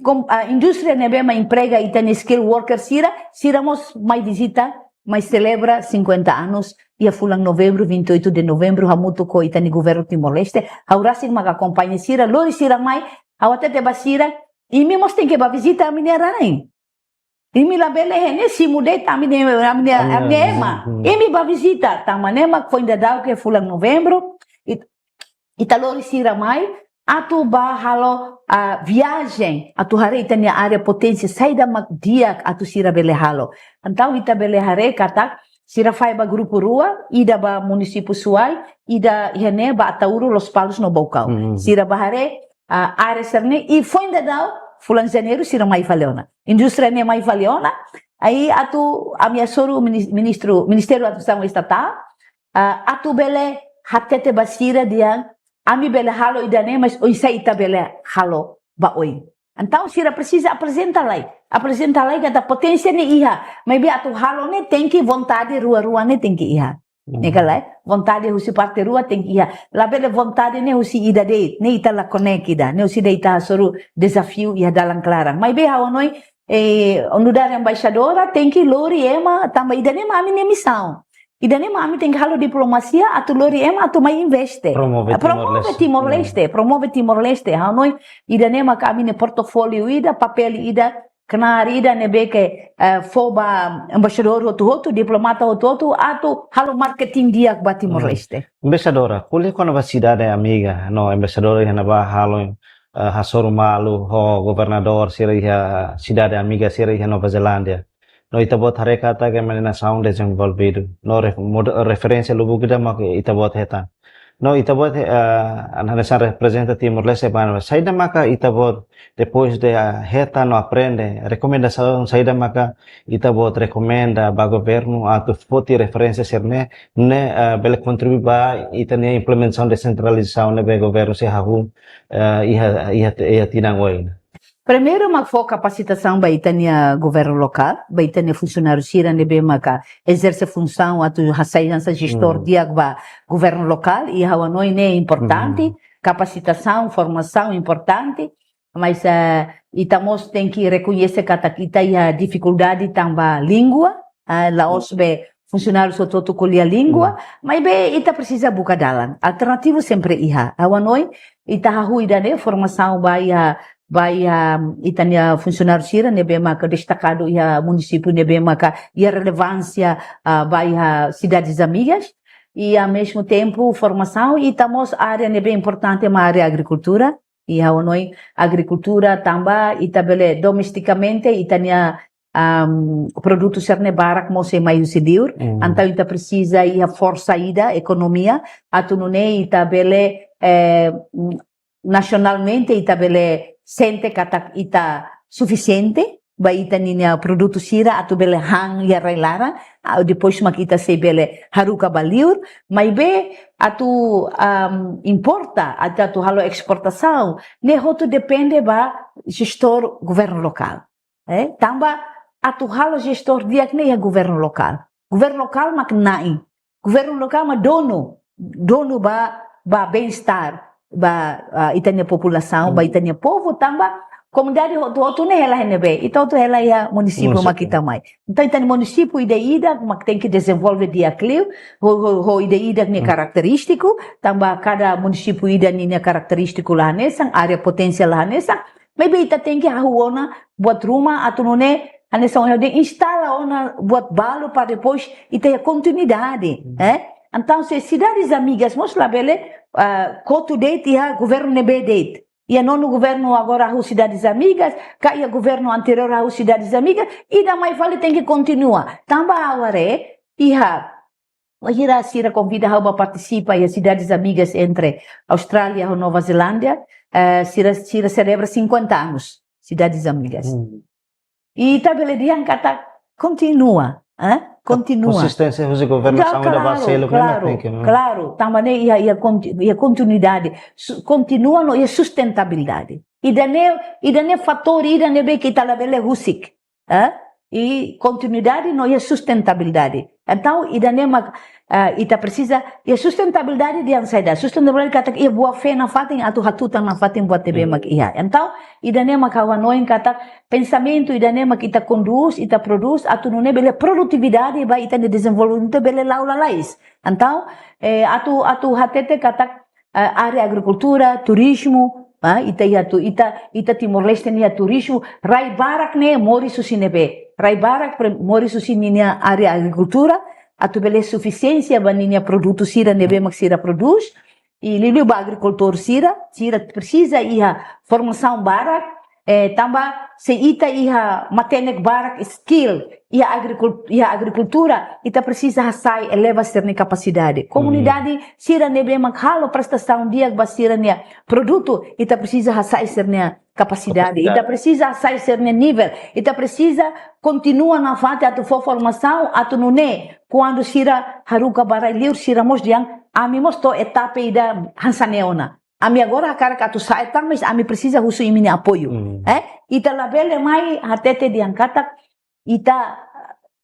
kom-, ah, indústria ne'ebé mak emprega ita-nia skilled worker sira, sira mós mai vizita, mai selebra cinquenta anos, iha fulan novembru, vinte e oito de novembro, hamutuk ho ita-nia governu Timor-Leste, ha'u rasik maka akompaña sira, lori sira mai, ha'u hatete ba sira, imi mós tenke bá vizita ami-nia rain. Imi labele iha ne'e simu de'it ami-nia, ami-nia, ami-nia ema. Hmm. Imi bá vizita, tanba ne'e mak foin daudaun iha fulan novembru, it-, ita lori sira mai, atu bá halo, ah, viajen, atu haree ita-nia área poténsia, saida mak di'ak atu sira bele halo. Entaun ita bele haree katak, sira fahe ba grupu rua, ida ba munisípiu Suai, ida iha ne'e ba Ataúro, Lospalos no Baucau. Hmm. Sira bá haree, ah, área sira-ne'e, i foin daudaun, fulan Janeiru, sira mai fali ona. Indústria ne'e mai fali ona, i atu ami hasoru minis-, ministru, Ministériu Administrasaun Estatál, ah, atu bele hatete ba sira dehan, ami bele halo ida-ne'e, mas oinsá ita bele halo ba oin. Entaun sira presiza aprezenta lai. Aprezenta lai katak poténsia ne'e iha. Maibé atu halo ne'e tenke vontade rua-rua ne'e tenke iha. Hmm. Ne'e ka lae, vontade husi parte rua tenke iha. Labele vontade ne'e husi ida de'it, ne'e ita la konek ida, ne'e husi ida ita hasoru dezafiu iha dalan klaran. Maibé ha'u hanoin, eh, nu'udar embaixadora tenke lori ema, tanba ida-ne'e mak ami-nia misaun. Ida-ne'e mak ami tenke halo diplomasia, atu lori ema, atu mai investe. Promove Timor-Leste. Promove Timor-Leste, hmm, promove Timor-Leste. Ha'u hanoin, ida-ne'e mak ami-nia portfóliu ida, papél ida, knaar ida ne'ebé ke, eh, fó ba embaixadór hotu-hotu, diplomata hotu-hotu, atu halo marketing di'ak ba Timor-Leste. Hmm. Embaixadora, ko'alia kona-ba sidade amiga, no embaixadora iha ne'ebá halo, eh, hasoru malu ho governadór sira iha sidade amiga sira iha Nova Zelándia. No ita-boot haree katak ema nia nasaun dezenvolvidu. No ref-, mod-, referénsia lubuk ida mak ita-boot hetan. No ita-boot, eh, hanesan reprezenta Timor-Leste ba ne'ebá. Saida maka ita-boot depois de, ah, hetan no aprende, rekomendasaun saida maka ita-boot rekomenda ba governu atu foti referénsia sira-ne'e, ne'e, ah, bele kontribui ba ita-nia implementasaun desentralizasaun ne'ebé governu sei hahú, ah, iha, iha, iha tinan oin. Primeiru mak fó kapasitasaun ba ita-nia governu lokál, ba ita-nia funsionáriu sira ne'ebé maka ezerse funsaun atu hasai hanesan jestór, hmm, di'ak ba governu lokál, i ha'u hanoin ne'e importante, hmm, kapasitasaun, formasaun importante, mas, eh, ita mós tenke rekoñese katak ita iha difikuldade tanba língua, eh, la'ós be funsionáriu hotu-hotu ko'alia língua, hmm, maibé ita presiza buka dalan. Alternativu sempre iha. Ha'u hanoin, ita hahú ida-ne'e formasaun ba iha, ba iha, ita-nia funsionáriu sira ne'ebé maka destakadu iha munisípiu ne'ebé maka iha relevánsia, ah, ba iha sidades amigas. I, ao mesmo tempo, formasaun, ita mós área ne'ebé importante mak área agrikultura. I ha'u hanoin agrikultura tanba ita bele domestikamente ita-nia, am, produtu sira-ne'e barak mós sei mai husi liur. Hmm. Entaun ita presiza iha forsa ida ekonomia atu nune'e ita bele, eh, nasionalmente ita bele sente katak ita sufisiente, ba ita-nia produtu sira atu bele han iha rai-laran, ah, depois mak ita sei bele haruka ba liur, maibé atu, am, importa, atu, atu halo esportasaun, ne'e hotu depende ba jestór governu lokál. Eh, tanba atu halo jestór di'ak ne'e iha governu lokál. Governu lokál mak na'in. Governu lokál mak donu, donu ba, ba bem-estar, ba, ah, ita-nia populasaun, ba ita-nia povu, tanba komunidade hotu-hotu ne'e hela iha ne'ebé, ita hotu hela iha munisípiu mak ita mai. Entaun, ita-nia munisípiu ida-idak mak tenke dezenvolve di'ak liu, ho, ho, ho ida-idak nia karakterístiku, tanba kada munisípiu ida ninia karakterístiku la hanesan, área poténsia la hanesan, maibé ita tenke hahú ona buat ruma atu nune'e, hanesan ohin ha'u dehan, instala ona buat balu para depois ita iha kontinuidade, eh? Entaun, se Sidades Amigas mós labele, ah, kotu de'it iha governu ne'ebé de'it. Iha nonu governu agora hahú Sidades Amigas, ka iha governu anteriór hahú Sidades Amigas, ida mai fali tenke kontinua. Tanba ha'u haree, iha, wainhira sira konvida ha'u ba partisipa iha Sidades Amigas entre Austrália ho Nova Zelándia, eh, sira, sira selebra cinquenta anos Sidades Amigas. Hmm. I ita bele dehan katak kontinua, eh? Kontinua. Konsisténsia husi governasaun ida ba seluk ne'e mak tenke, hmm. Klaru, klaru. Tanba ne'e iha, iha konti-, iha kontinuidade, su-, kontinua no iha sustentabilidade. Ida-ne'e, ida-ne'e fatór ida ne'ebé ke ita labele husik, eh? I kontinuidade no iha sustentabilidade. Entaun, ida-ne'e mak, eh, ita presiza, iha sustentabilidade dehan saida. Sustentabilidade katak iha boa-fé nafatin atu hatutan nafatin buat ne'ebé mak iha. Entaun, ida-ne'e mak ha'u hanoin katak pensamentu ida-ne'e mak ita kondús, ita prodús, atu nune'e bele produtividade ba ita-nia dezenvolvimentu bele la'o lalais. Entaun, eh, atu, atu hatete katak, eh, área agrikultura, turizmu, ah, ita iha tu-, ita, ita Timor-Leste nia turizmu, rai barak ne'e moris husi ne'ebé. Rai barak pre-, moris husi ninia área agrikultura, atu bele sufisiénsia ba ninia produtu sira ne'ebé mak sira prodús, i liuliu ba agrikultór sira, sira presiza iha formasaun barak, eh, tanba se ita iha matenek barak skill, iha agrikul-, iha agrikultura, ita presiza hasa'e, eleva sira-nia kapasidade. Komunidade sira ne'ebé mak halo prestasaun di'ak ba sira-nia produtu, ita presiza hasa'e sira-nia kapasidade. Kapasidade. Ita presiza hasa'e sira-nia nivel. Ita presiza kontinua nafatin atu fó formasaun, atu nune'e, kuandu sira haruka ba rai-liur, sira mós dehan, ami mós to'o etapa ida hanesan ne'e ona. Ami agora hakarak atu sa'e tan, mas ami presiza husu imi-nia apoiu. Hmm. Eh? Ita labele mai hatete dehan katak, ita,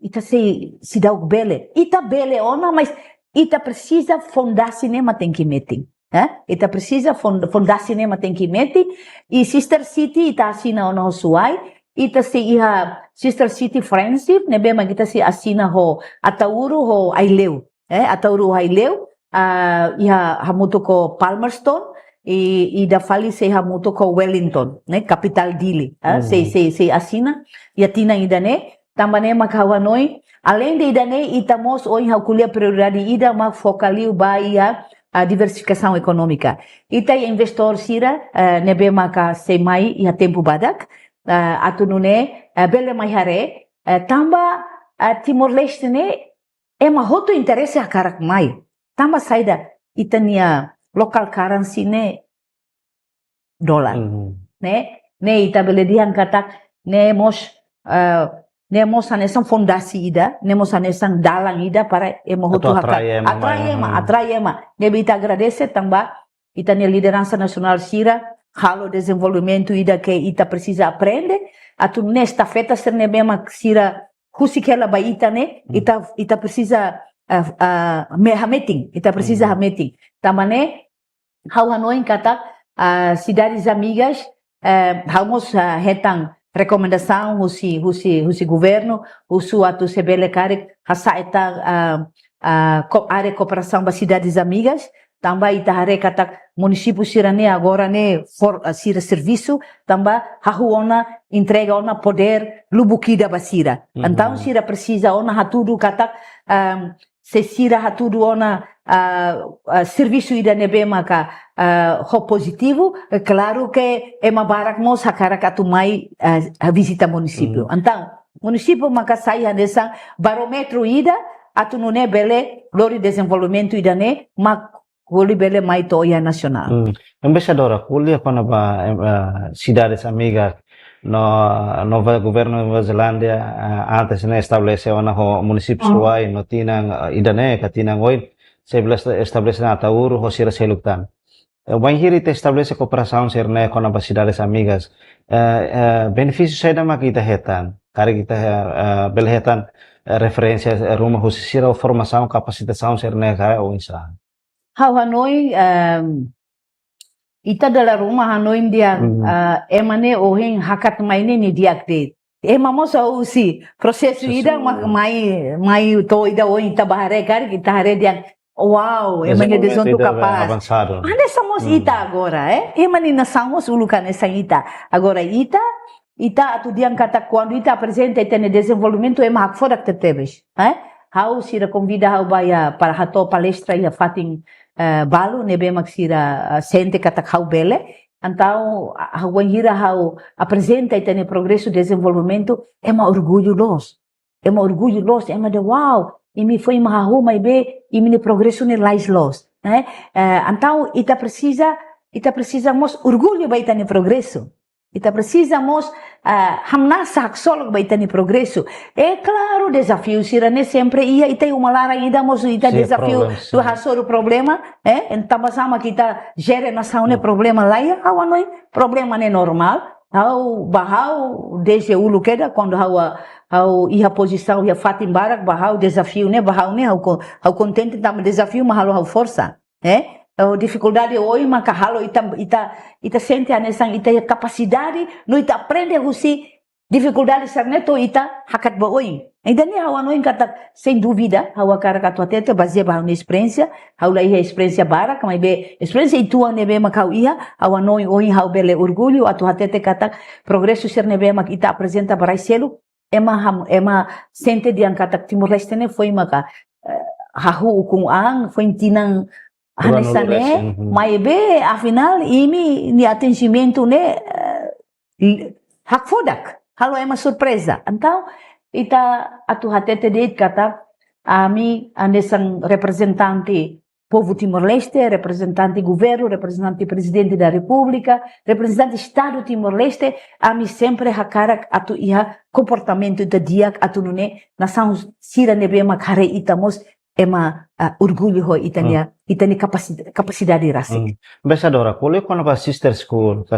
ita sei, seidauk bele. Ita bele ona, mas ita presiza fondasi ne'e mak tenke metin. Eh? Ita presiza fond-, fondasi ne'e mak tenke metin. I Sister City ita asina ona ho Suai. Ita sei iha Sister City Friendship, ne'ebé mak ita sei asina ho Ataúro ho Aileu. Eh, Ataúro ho Aileu, ah, iha hamutuk ho Palmerston, i, ida fali sei hamutuk ho Wellington, ne'e, kapitál Dili, ah, sei, sei, sei asina, iha tinan ida-ne'e, tanba ne'e mak ha'u hanoin, aleinde ida-ne'e, ita mós ohin ha'u ko'alia prioridade ida mak foka liu ba iha, ah, diversifikasaun ekonómika. Ita iha investór sira, eh, ne'ebé maka sei mai iha tempu badak, ah, atu nune'e, eh, bele mai haree, eh, tanba, ah, Timor-Leste ne'e, ema hotu interese hakarak mai. Tanba saida, ita-nia local currency ne'e dolar. Mhm. Ne'e, ne'e ita bele dehan katak, ne'e mós, eh, ne'e mós hanesan fondasi ida, ne'e mós hanesan dalan ida para ema hotu hakarak. Atu atrai ema mai, atrai ema, hmm, atrai ema. Ne'ebé ita agradese tanba ita-nia lideransa nasionál sira halo dezenvolvimentu ida ke ita presiza aprende, atu nune'e estafeta sira ne'ebé mak sira husik hela ba ita ne'e, hmm, ita, ita presiza, ah, ah, me-, hametin, ita presiza, hmm, hametin. Tanba ne'e, ha'u hanoin katak, ah, Sidades Amigas, eh, ha'u mós, ah, hetan rekomendasaun husi, husi, husi governu, husu atu se bele karik hasa'e tan, ah, ah, ko-, área kooperasaun ba Sidades Amigas, tanba ita haree katak munisípiu sira-ne'e agora ne'e for, ah, sira servisu, tanba hahú ona, entrega ona podér lubuk ida ba sira. Mhm. Entaun sira presiza ona hatudu katak, ah, se sira hatudu ona, ah, ah, servisu ida ne'ebé maka, ah, ho pozitivu, eh, klaru ke ema barak mós hakarak atu mai, ah, vizita munisípiu. Hmm. Entaun, munisípiu maka sai hanesan barómetru ida, atu nune'e bele lori dezenvolvimentu ida-ne'e, mak hodi bele mai to'o iha nasionál. Hmm. Embaixadora, ko'alia kona-ba, em, ah, Sidades Amigas, no, no governu Nova Zelándia, eh, antes ne'e estabelese ona ho munisípiu Suai, no tinan, eh, ida-ne'e ka tinan oin, sei bele esta-, estabelese ona Ataúru ho sira seluk tan. Eh, bainhira ita estabelese kooperasaun sira-ne'e kona-ba sidades amigas, eh, eh, benefísiu saida mak ita hetan? Karik ita, eh, bele hetan, eh, referénsia, eh, ruma husi sira, formasaun, kapasitasaun sira-ne'e ka oinsá? Ha'u hanoin, ehm, ita dala ruma hanoin dehan, eh, ema ne'e ohin hakat mai ne'e nia di'ak de'it. Ema mós husi prosesu ida mak mai, mai to'o ida ohin ita bá haree karik ita haree dehan, wow, ema ne'e dezontu kapás. Hanesan mós ita agora, eh? Ema nia nasaun mós uluk hanesan ita. Agora ita, ita atu dehan katak kuandu ita aprezenta ita-nia dezenvolvimentu ema hakfodak tebetebes, eh? Ha'u sira konvida ha'u bá iha para hato'o palestra iha fatin, eh, balu ne'ebé mak sira, eh, sente katak ha'u bele. Entaun, ah, bainhira ha'u aprezenta ita-nia progresu dezenvolvimentu, ema orgullu loos. Ema orgullu loos, ema dehan, wow, imi foin mak hahú maibé imi-nia progresu ne'e lalais loos, eh? Eh, entaun ita presiza, ita presiza mós orgullu ba ita-nia progresu. Ita presiza mós, ah, hamnasa haksolok ba ita-nia progresu. É klaru, dezafiu sira-ne'e sempre iha, ita uma laran ida mós ita dezafiu, atu hasoru problema, eh? Entaun, tanba sá mak ita jere nasaun ne'e problema la iha, ha'u hanoin problema ne'e normál. Ha'u, ba ha'u, dezde uluk kedas, kuandu ha'u, ha'u iha pozisaun, iha fatin barak, ba ha'u dezafiu ne'e, ba ha'u ne'e, ha'u ko-, ha'u kontente tanba dezafiu mak halo ha'u forsa, eh? Ou difikuldade oioin maka halo ita, ita, ita sente hanesan ita iha kapasidade, no ita aprende husi difikuldade sira-ne'e to'o ita hakat ba oin. Ida-ne'e ha'u hanoin katak, sem dúvida, ha'u hakarak atu hatete, bazeia ba ha'u-nia esperiénsia, ha'u la iha esperiénsia barak, maibé esperiénsia uitoan ne'ebé mak ha'u iha, ha'u hanoin ohin ha'u bele orgullu, atu hatete katak, progresu sira ne'ebé mak ita aprezenta ba rai seluk, ema ham-, ema sente dehan katak Timor-Leste ne'e foin maka, eh, hahú ukun an, foin tinan hanesan ne'e, maibé, afinál, imi-nia atinjimentu ne'e, eh, hakfodak, halo ema surpreza. Entaun, ita atu hatete de'it katak, ami hanesan reprezentante povu Timor-Leste, reprezentante governu, reprezentante Prezidente da Repúblika, reprezentante Estadu Timor-Leste, ami sempre hakarak atu iha komportamentu ida di'ak atu nune'e nasaun sira ne'ebé mak haree ita mós ema, ah, orgullu ho ita-nia, ita-nia kapasi-, kapasidade rasik. Embaixadora, ko'alia kona-ba sister school, ka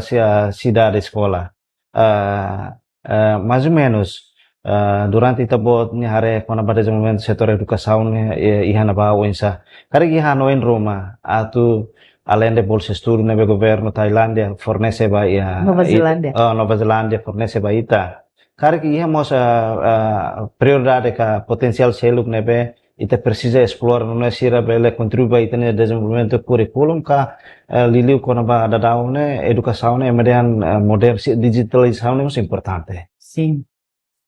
sidade eskola. Ah, ah, mais ou menos, ah, durante ita-boot nia haree kona-ba dezenvolvimentu setór edukasaun ne'e, eh, iha ne'ebá oinsá? Karik iha hanoin ruma atu, além de bolsa estudu ne'ebé governu Tailándia fornese ba iha, Nova Zelándia. Oh, Nova Zelándia fornese ba ita. Karik iha mós, ah, ah, prioridade ka potensiál seluk ne'ebé ita presiza esplora nune'e sira bele kontribui ba ita-nia dezenvolvimentu kurríkulu ka, eh, liuliu kona-ba daudaun ne'e, edukasaun ne'e, ema dehan, eh, modern, si-, dijitalizasaun ne'e mós importante. Sin.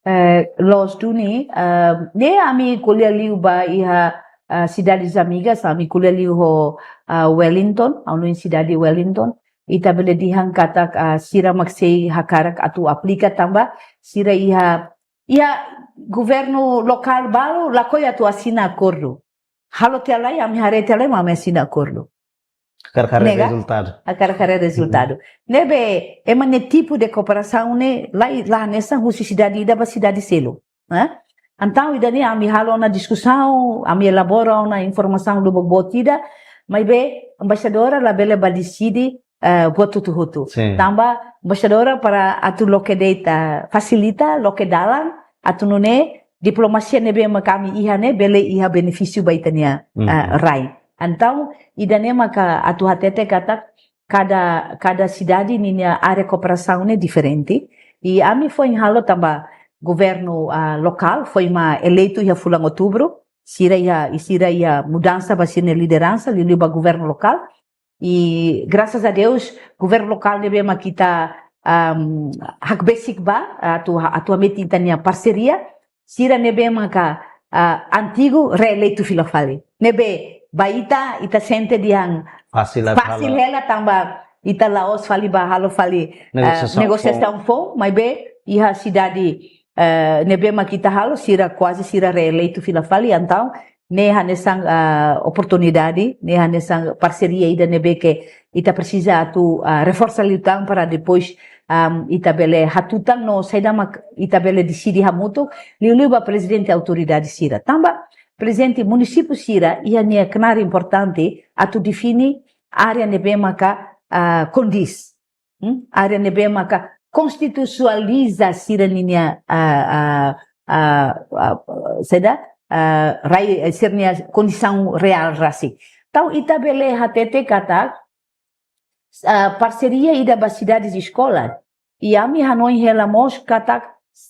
Eh, loos duni, eh, ne'e ami ko'alia liu ba iha, eh, sidades amigas, ami ko'alia liu ho, eh, Wellington, ha'u-nia sidade Wellington. Ita bele dehan katak, ah, sira mak sei hakarak atu aplika tanba sira iha, iha governu lokál balu lakohi atu asina akordu. Halo tiha lai, ami haree tiha lai mak ami asina akordu. Hakarak haree rezultadu. Hakarak haree rezultadu. Ne'ebé, ema nia tipu de kooperasaun ne'e, la, la hanesan husi sidade ida ba sidade seluk. Hah? Entaun, ida-ne'e ami halo ona diskusaun, ami elabora ona informasaun lubuk boot ida, maibé embaixadora labele bá deside, eh, buat hotu-hotu. Sin. Tanba embaixadora para atu loke de'it, eh, fasilita, loke dalan, atu nune'e diplomasia ne'ebé mak ami iha ne'e bele iha benefísiu ba ita-nia, eh, rai. Entaun, ida-ne'e maka atu hatete katak, kada, kada sidade ninia área kooperasaun ne'e diferente. I ami foin halo tanba governu, ah, lokál, foin mak eleitu iha fulan Outubru, sira iha, i sira iha mudansa ba sira-nia lideransa, liuliu ba governu lokál. I, graças a Deus, governu lokál ne'ebé mak ita, am, hakbesik ba, atu, atu hametin ita-nia parseria, sira ne'ebé maka, ah, antigu reeleitu fila fali. Ne'ebé, ba ita, ita sente dehan fasil hela tanba ita la'ós fali ba halo fali, ah, negosiasaun foun, maibé iha sidade, eh, ne'ebé mak ita halo, sira kuaze sira reeleitu fila fali, entaun, ne'e hanesan, ah, oportunidade, ne'e hanesan parseria ida ne'ebé ke ita presiza atu, ah, reforsa liután para depois am, ita bele hatutan no saida mak ita bele deside hamutuk, liuliu ba prezidente autoridade sira. Tanba prezidente munisípiu sira iha nia knaar importante atu define área ne'ebé maka, ah, kondís. Hmm? Área ne'ebé maka konstitusionaliza sira-nia, ah, ah, ah, ah, saida, ah, rai, eh, sira-nia kondisaun reál rasik. Entaun ita bele hatete katak, ah, parseria ida ba sidades eskola. I ami hanoin hela mós katak,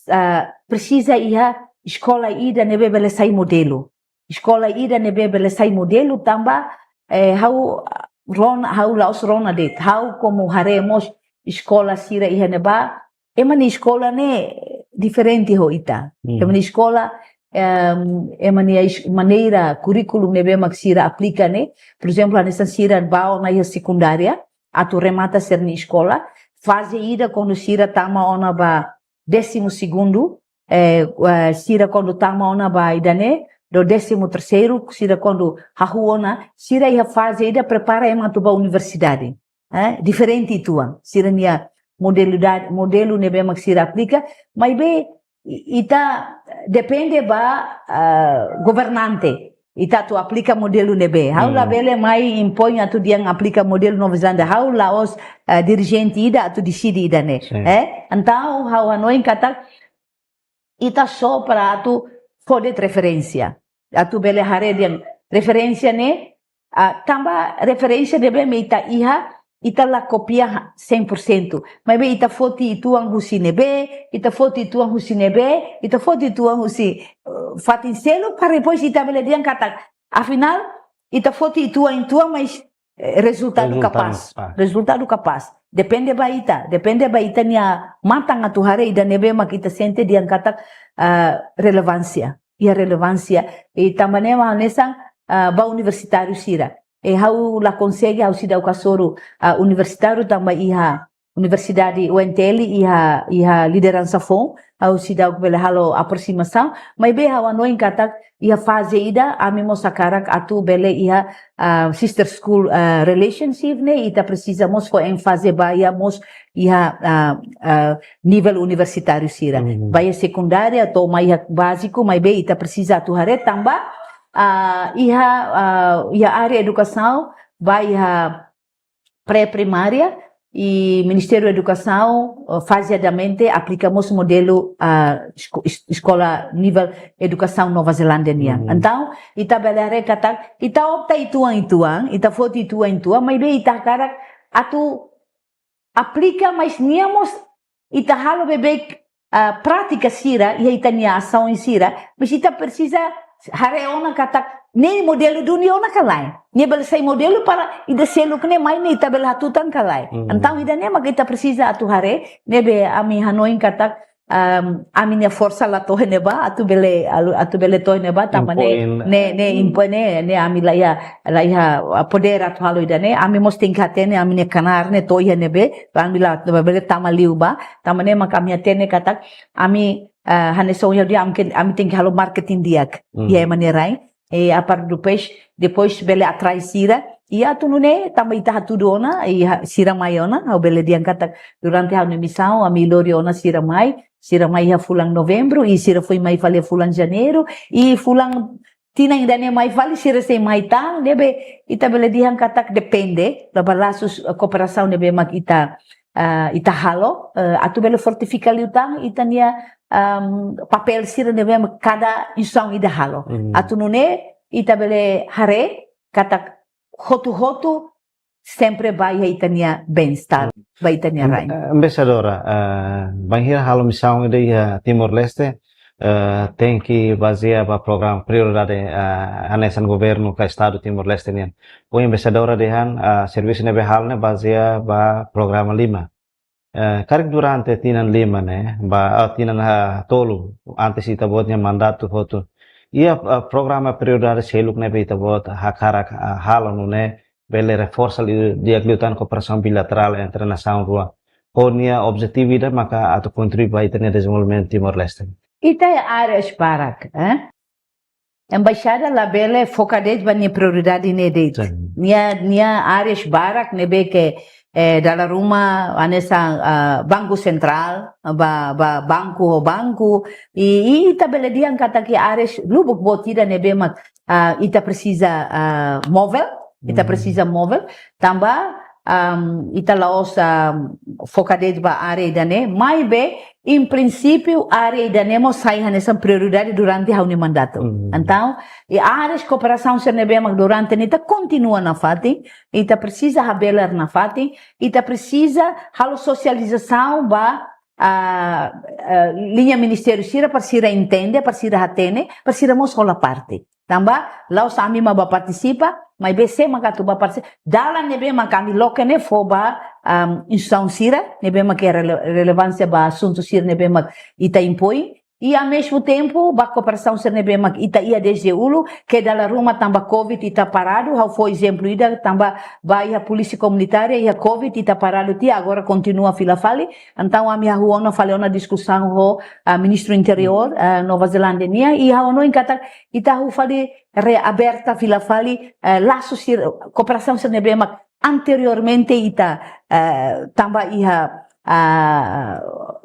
ah, presiza iha eskola ida ne'ebé bele sai modelu. Eskola ida ne'ebé bele sai modelu tanba, eh, ha'u, ah, rona, ha'u la'ós rona de'it. Ha'u komu haree mós eskola sira iha ne'ebá, ema nia eskola ne'e diferente ho ita. Hmm. Ema nia eskola, em, ema nia es-, maneira kurríkulu ne'ebé mak sira aplika ne'e, por ezemplu, hanesan sira bá ona iha sekundária, atu remata sira-nia eskola, faze ida kuandu sira tama ona ba décimo segundo, eh, eh, sira kuandu tama ona ba ida-ne'e, do décimo terceiro, sira kuandu hahú ona, sira iha faze ida prepara ema atu ba universidade. Eh, diferente uitoan, sira-nia modalidade, modelu ne'ebé mak sira aplika, maibé i-, ita depende ba, ah, governante, ita atu aplika modelu ne'ebé. Ha'u labele mai impoin atu dehan aplika modelu Nova Zelándia. Ha'u la'ós, ah, dirijente ida atu deside ida-ne'e. Sin. Eh, entaun ha'u hanoin katak ita só para atu fó de'it referénsia. Atu bele haree dehan referénsia ne'e, ah, tanba referénsia ne'ebé mak ita iha, ita la kopia cem por cento. Maibé ita foti uitoan husi ne'ebé, ita foti uitoan husi ne'ebé, ita foti uitoan husi, eh, fatin seluk, para depois ita bele dehan katak, afinál, ita foti uitoan, uitoan, mas, eh, rezultadu kapás. Rezultadu kapás. Rezultadu kapás. Depende ba ita, depende ba ita-nia matan atu haree ida ne'ebé mak ita sente dehan katak, ah, relevánsia. Iha relevánsia. I tanba ne'e mak hanesan, ah, ba universitáriu sira. I ha'u la konsege, ha'u seidauk hasoru, ah, universitáriu tanba iha Universidade U N T L iha, iha lideransa foun, ha'u seidauk bele halo aprosimasaun, maibé ha'u hanoin katak iha faze ida, ami mós hakarak atu bele iha, ah, sister school, ah, relationship ne'e, ita presiza mós fó énfaze ba iha mós iha, ah, ah, nivel universitáriu sira. Uhum. Ba iha sekundária, to'o mai iha báziku, maibé ita presiza atu haree tanba, ah, iha, ah, iha área edukasaun, ba iha pré-primária, i Ministériu Edukasaun, eh, fazeadamente aplika mós modelu, ah, esko-, es-, eskola nivel edukasaun Nova Zelándia nian. Uhum. Entaun, ita bele haree katak, ita opta uitoan-uitoan, ita foti uitoan-uitoan, maibé ita hakarak atu aplika, mas nia mós ita halo beibeik, ah, prátika sira, iha ita-nia asaun sira, mas ita presiza haree ona katak ne'e modelu duni ona ka lae. Ne'e bele sai modelu para ida seluk ne'e mai ne'e ita bele hatutan ka lae. Hmm. Entaun ida-ne'e mak ita presiza atu haree, ne'ebé ami hanoin katak, am, ami-nia forsa la to'o iha ne'ebá, atu bele, alu-, atu bele to'o iha ne'ebá, tanba ne'e, impoin, ne'e, ne'e impoin ne'e, ne'e ami la iha, la iha, ah, podér atu halo ida-ne'e, ami mós tenke hatene, ami-nia knaar ne'e to'o iha ne'ebé, ami la, la bele tama liu ba, tanba ne'e mak ami hatene katak, ami, ah, hanesan ohin ha'u dehan ami ke, ami tenke halo marketing di'ak. Hmm. Iha ema nia rain. E a partir do peixe, depois bele atrai sira. I atu nune'e, tanba ita hatudu ona, i ha-, sira mai ona, ha'u bele dehan katak durante ha'u-nia misaun, ami lori ona sira mai, sira mai iha fulan Novembru, i sira foin mai fali fulan Janeiru, i fulan tinan ida-ne'e mai fali, sira sei mai tan, ne'ebé ita bele dehan katak depende, ba lasus, eh, kooperasaun ne'ebé mak ita, ah, ita halo, eh, atu bele fortifika liután ita-nia, am, papél sira ne'ebé mak kada instituisaun ida halo. Hmm. Atu nune'e ita bele haree katak hotu-hotu sempre ba iha ita-nia bem-estar, ba ita-nia rain. Em-, eh, Embaixadora, eh, bainhira halo misaun ida iha Timor-Leste, eh, tenke bazeia ba programa prioridade, eh, hanesan governu ka Estadu Timor-Leste nian. Ohin Embaixadora dehan, eh, servisu ne'ebé halo ne'e bazeia ba programa lima. Eh, karik durante tinan lima ne'e, ba, ah, tinan, ah, tolu, antes ita-boot nia mandatu hotu. Iha, ah, programa prioridade seluk ne'ebé ita-boot hakarak, ah, halo nune'e, bele reforsa liu, di'ak liután kooperasaun bilaterál entre nasaun rua. Ho nia objetivu ida maka atu kontribui ba ita-nia dezenvolvimentu Timor-Leste. Ita iha áreas barak, eh? Embaixada labele foka de'it ba nia prioridade ne'e de'it. Sin. Nia, nia áreas barak ne'ebé ke, eh, dala ruma hanesan, ah, Banku Sentrál, ba, ba banku ho banku, i, i ita bele dehan katak iha áreas lubuk boot ida ne'ebé mak, ah, ita presiza, ah, móvel, ita Hmm. presiza móvel, tanba, am, ita la'ós, am, foka de'it ba área ida-ne'e, maibé, em princípio, área ida-ne'e mós sai hanesan prioridade durante ha'u-nia mandatu. Hmm. Entaun, i áreas kooperasaun sira ne'ebé mak durante ne'e ita kontinua nafatin, ita presiza habelar nafatin, ita presiza halo sosializasaun ba, ah, ah, liña ministériu sira para sira entende, para sira hatene, para sira mós hola parte. Tanba, la'ós ami mak bá partisipa, maibé sé mak atu bá partisipa. Dalan ne'ebé mak ami loke ne'e fó ba, am, instituisaun sira, ne'ebé mak iha rele-, relevánsia ba asuntu sira ne'ebé mak ita impoin. I, ao mesmo tempo, ba kooperasaun sira ne'ebé mak ita iha dezde uluk, ke dala ruma tanba covid ita paradu, ha'u fó ezemplu ida, tanba ba iha polísia komunitária, iha covid ita paradu tiha, agora kontinua fila fali. Entaun, ami hahú ona fali ona diskusaun ho, ah, Ministru Interiór, ah, Nova Zelándia nian, i ha'u hanoin katak ita hahú fali reaberta fila fali, eh, lasu sira, kooperasaun sira ne'ebé mak anteriormente ita, eh, tanba iha, ah,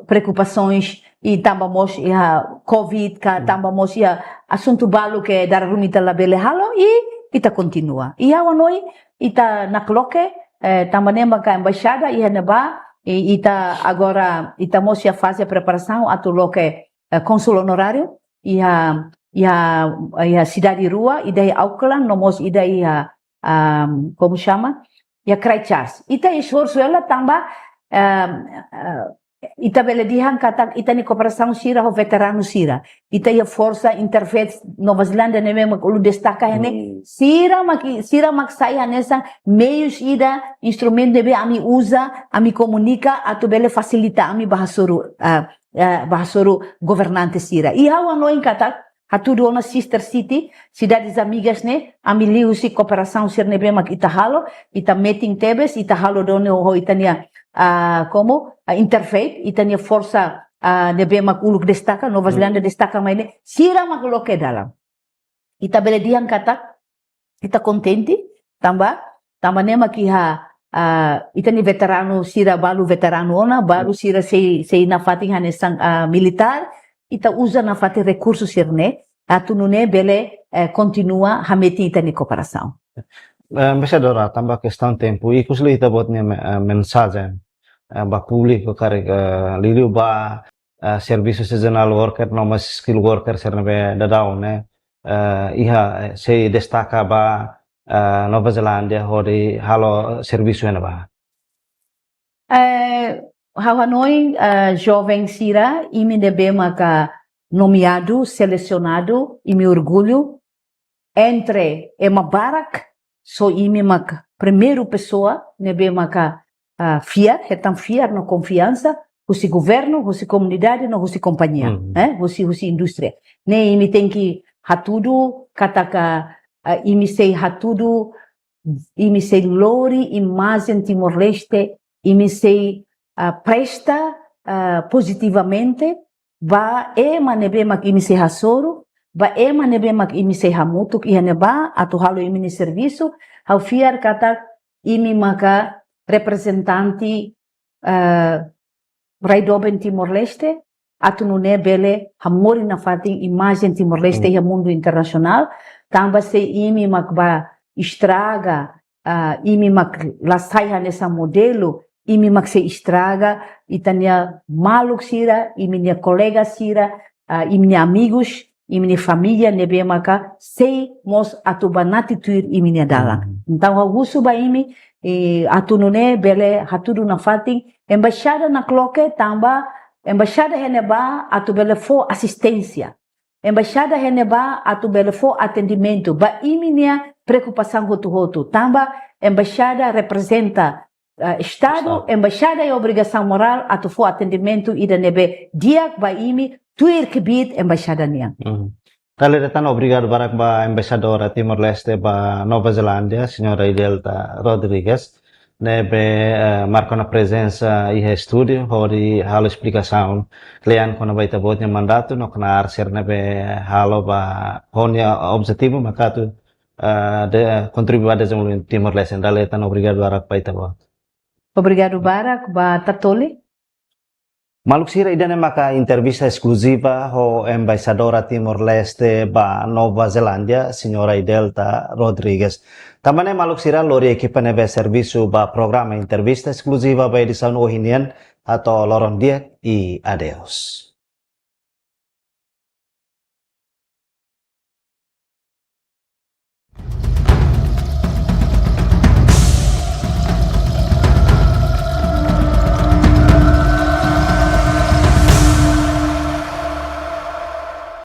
preokupasoens i tanba mós iha covid ka Hmm. tanba mós iha asuntu balu ke dala ruma ita labele halo i ita kontinua. I ha'u hanoin ita nakloke, eh, tanba ne'e maka embaixada iha ne'ebá, i ita agora, ita mós iha faze preparasaun atu loke, eh, kónsul onoráriu, iha, iha, iha sidade rua, ida iha Auckland, no mós ida iha, am, como chama? Iha Christchurch. Ita esforsu hela tanba, am, eh, ita bele dehan katak ita-nia kooperasaun sira ho veteranu sira. Ita iha Forsa Interfaith Nova Zelándia ne'ebé mak uluk destaka iha ne'e. Hmm. Sira mak, sira mak sai hanesan meius ida, instrumentu ne'ebé ami uza, ami komunika, atu bele fasilita ami bá hasoru, ah, eh, bá hasoru governante sira. I ha'u hanoin katak, hatudu ona Sister City, Cidades Amigas ne'e, ami liuhusi kooperasaun sira ne'ebé mak ita halo, ita metin tebes, ita halo duni ho ita-nia, ah, como, ah, Interfaith, ita-nia forsa, ah, ne'ebé mak uluk destaka, Nova Hmm. Zelándia destaka mai ne'e, sira mak loke dalan. Ita bele dehan katak, ita kontente, tanba, tanba ne'e mak iha, ah, ita-nia veteranu sira balu veteranu ona, balu Hmm. sira sei, sei nafatin hanesan, ah, militár, ita uza nafatin rekursu sira-ne'e, atu nune'e bele, eh, kontinua hametin ita-nia kooperasaun. Eh, Embaixadora, tanba kestaun tempu, ikus liu ita-boot nia me-, eh, mensajen, eh, ba públiku karik, eh, liuliu ba, eh, servisu seasonal worker, no mós skilled worker sira ne'ebé daudaun ne'e, eh, iha, eh, sei destaka ba, eh, Nova Zelándia hodi halo servisu iha ne'ebá. Eh, ha'u hanoin, eh, joven sira, imi ne'ebé maka nomeadu, selesionadu, imi orgullu, entre ema barak, só imi mak primeiru pesoa ne'ebé maka, ah, fiar, hetan fiar no konfiansa, husi governu, husi komunidade, no husi kompañia, Hmm. eh, husi, husi indústria. Ne'e imi tenke hatudu, katak, ah, imi sei hatudu, imi sei lori imajen Timor-Leste, imi sei, ah, presta, ah, pozitivamente, ba ema ne'ebé mak imi sei hasoru, ba ema ne'ebé mak imi sei hamutuk iha ne'ebá, atu halo imi-nia servisu, ha'u fiar katak imi maka reprezentante, eh, rai doben Timor-Leste, atu nune'e bele hamoris nafatin imajen Timor-Leste Hmm. iha mundu internasionál, tanba se imi mak bá estraga, ah, imi mak la sai hanesan modelu, imi mak sei estraga ita-nia maluk sira, imi-nia kolega sira, ah, imi-nia amigus, imi-nia família ne'ebé maka sei mós atu banati tuir imi-nia dalan. Hmm. Entaun, ha'u husu ba imi, eh, atu nune'e bele hatudu nafatin, embaixada nakloke tanba, embaixada iha ne'ebá atu bele fó asisténsia. Embaixada iha ne'ebá atu bele fó atendimentu ba imi-nia preokupasaun hotu-hotu. Tanba embaixada reprezenta, eh, Estadu, Estadu. Embaixada iha obrigasaun morál atu fó atendimentu ida ne'ebé di'ak ba imi tuir kbiit embaixada nian. Hmm. Dala ida tan obrigadu barak ba Embaixadora Timor-Leste ba Nova Zelándia, Señora Idelda Rodrigues, ne'ebé, eh, marka ona prezensa iha estúdiu, hodi halo esplikasaun kle'an kona-ba ita-boot nia mandatu, no knaar sira ne'ebé halo ba ho nia objetivu maka atu, eh, de, kontribui ba dezenvolvimentu Timor-Leste. Dala ida tan obrigadu barak ba ita-boot. Obrigadu barak ba Tatoli. Maluk sira, ida-ne'e maka entrevista eskluziva ho embaixadora Timor-Leste ba Nova Zelándia, señora Idelta Rodrigues. Tanba ne'e maluk sira, lori ekipa ne'ebé servisu ba programa entrevista eskluziva ba edisaun ohin nian, hato'o loron di'ak i adeus.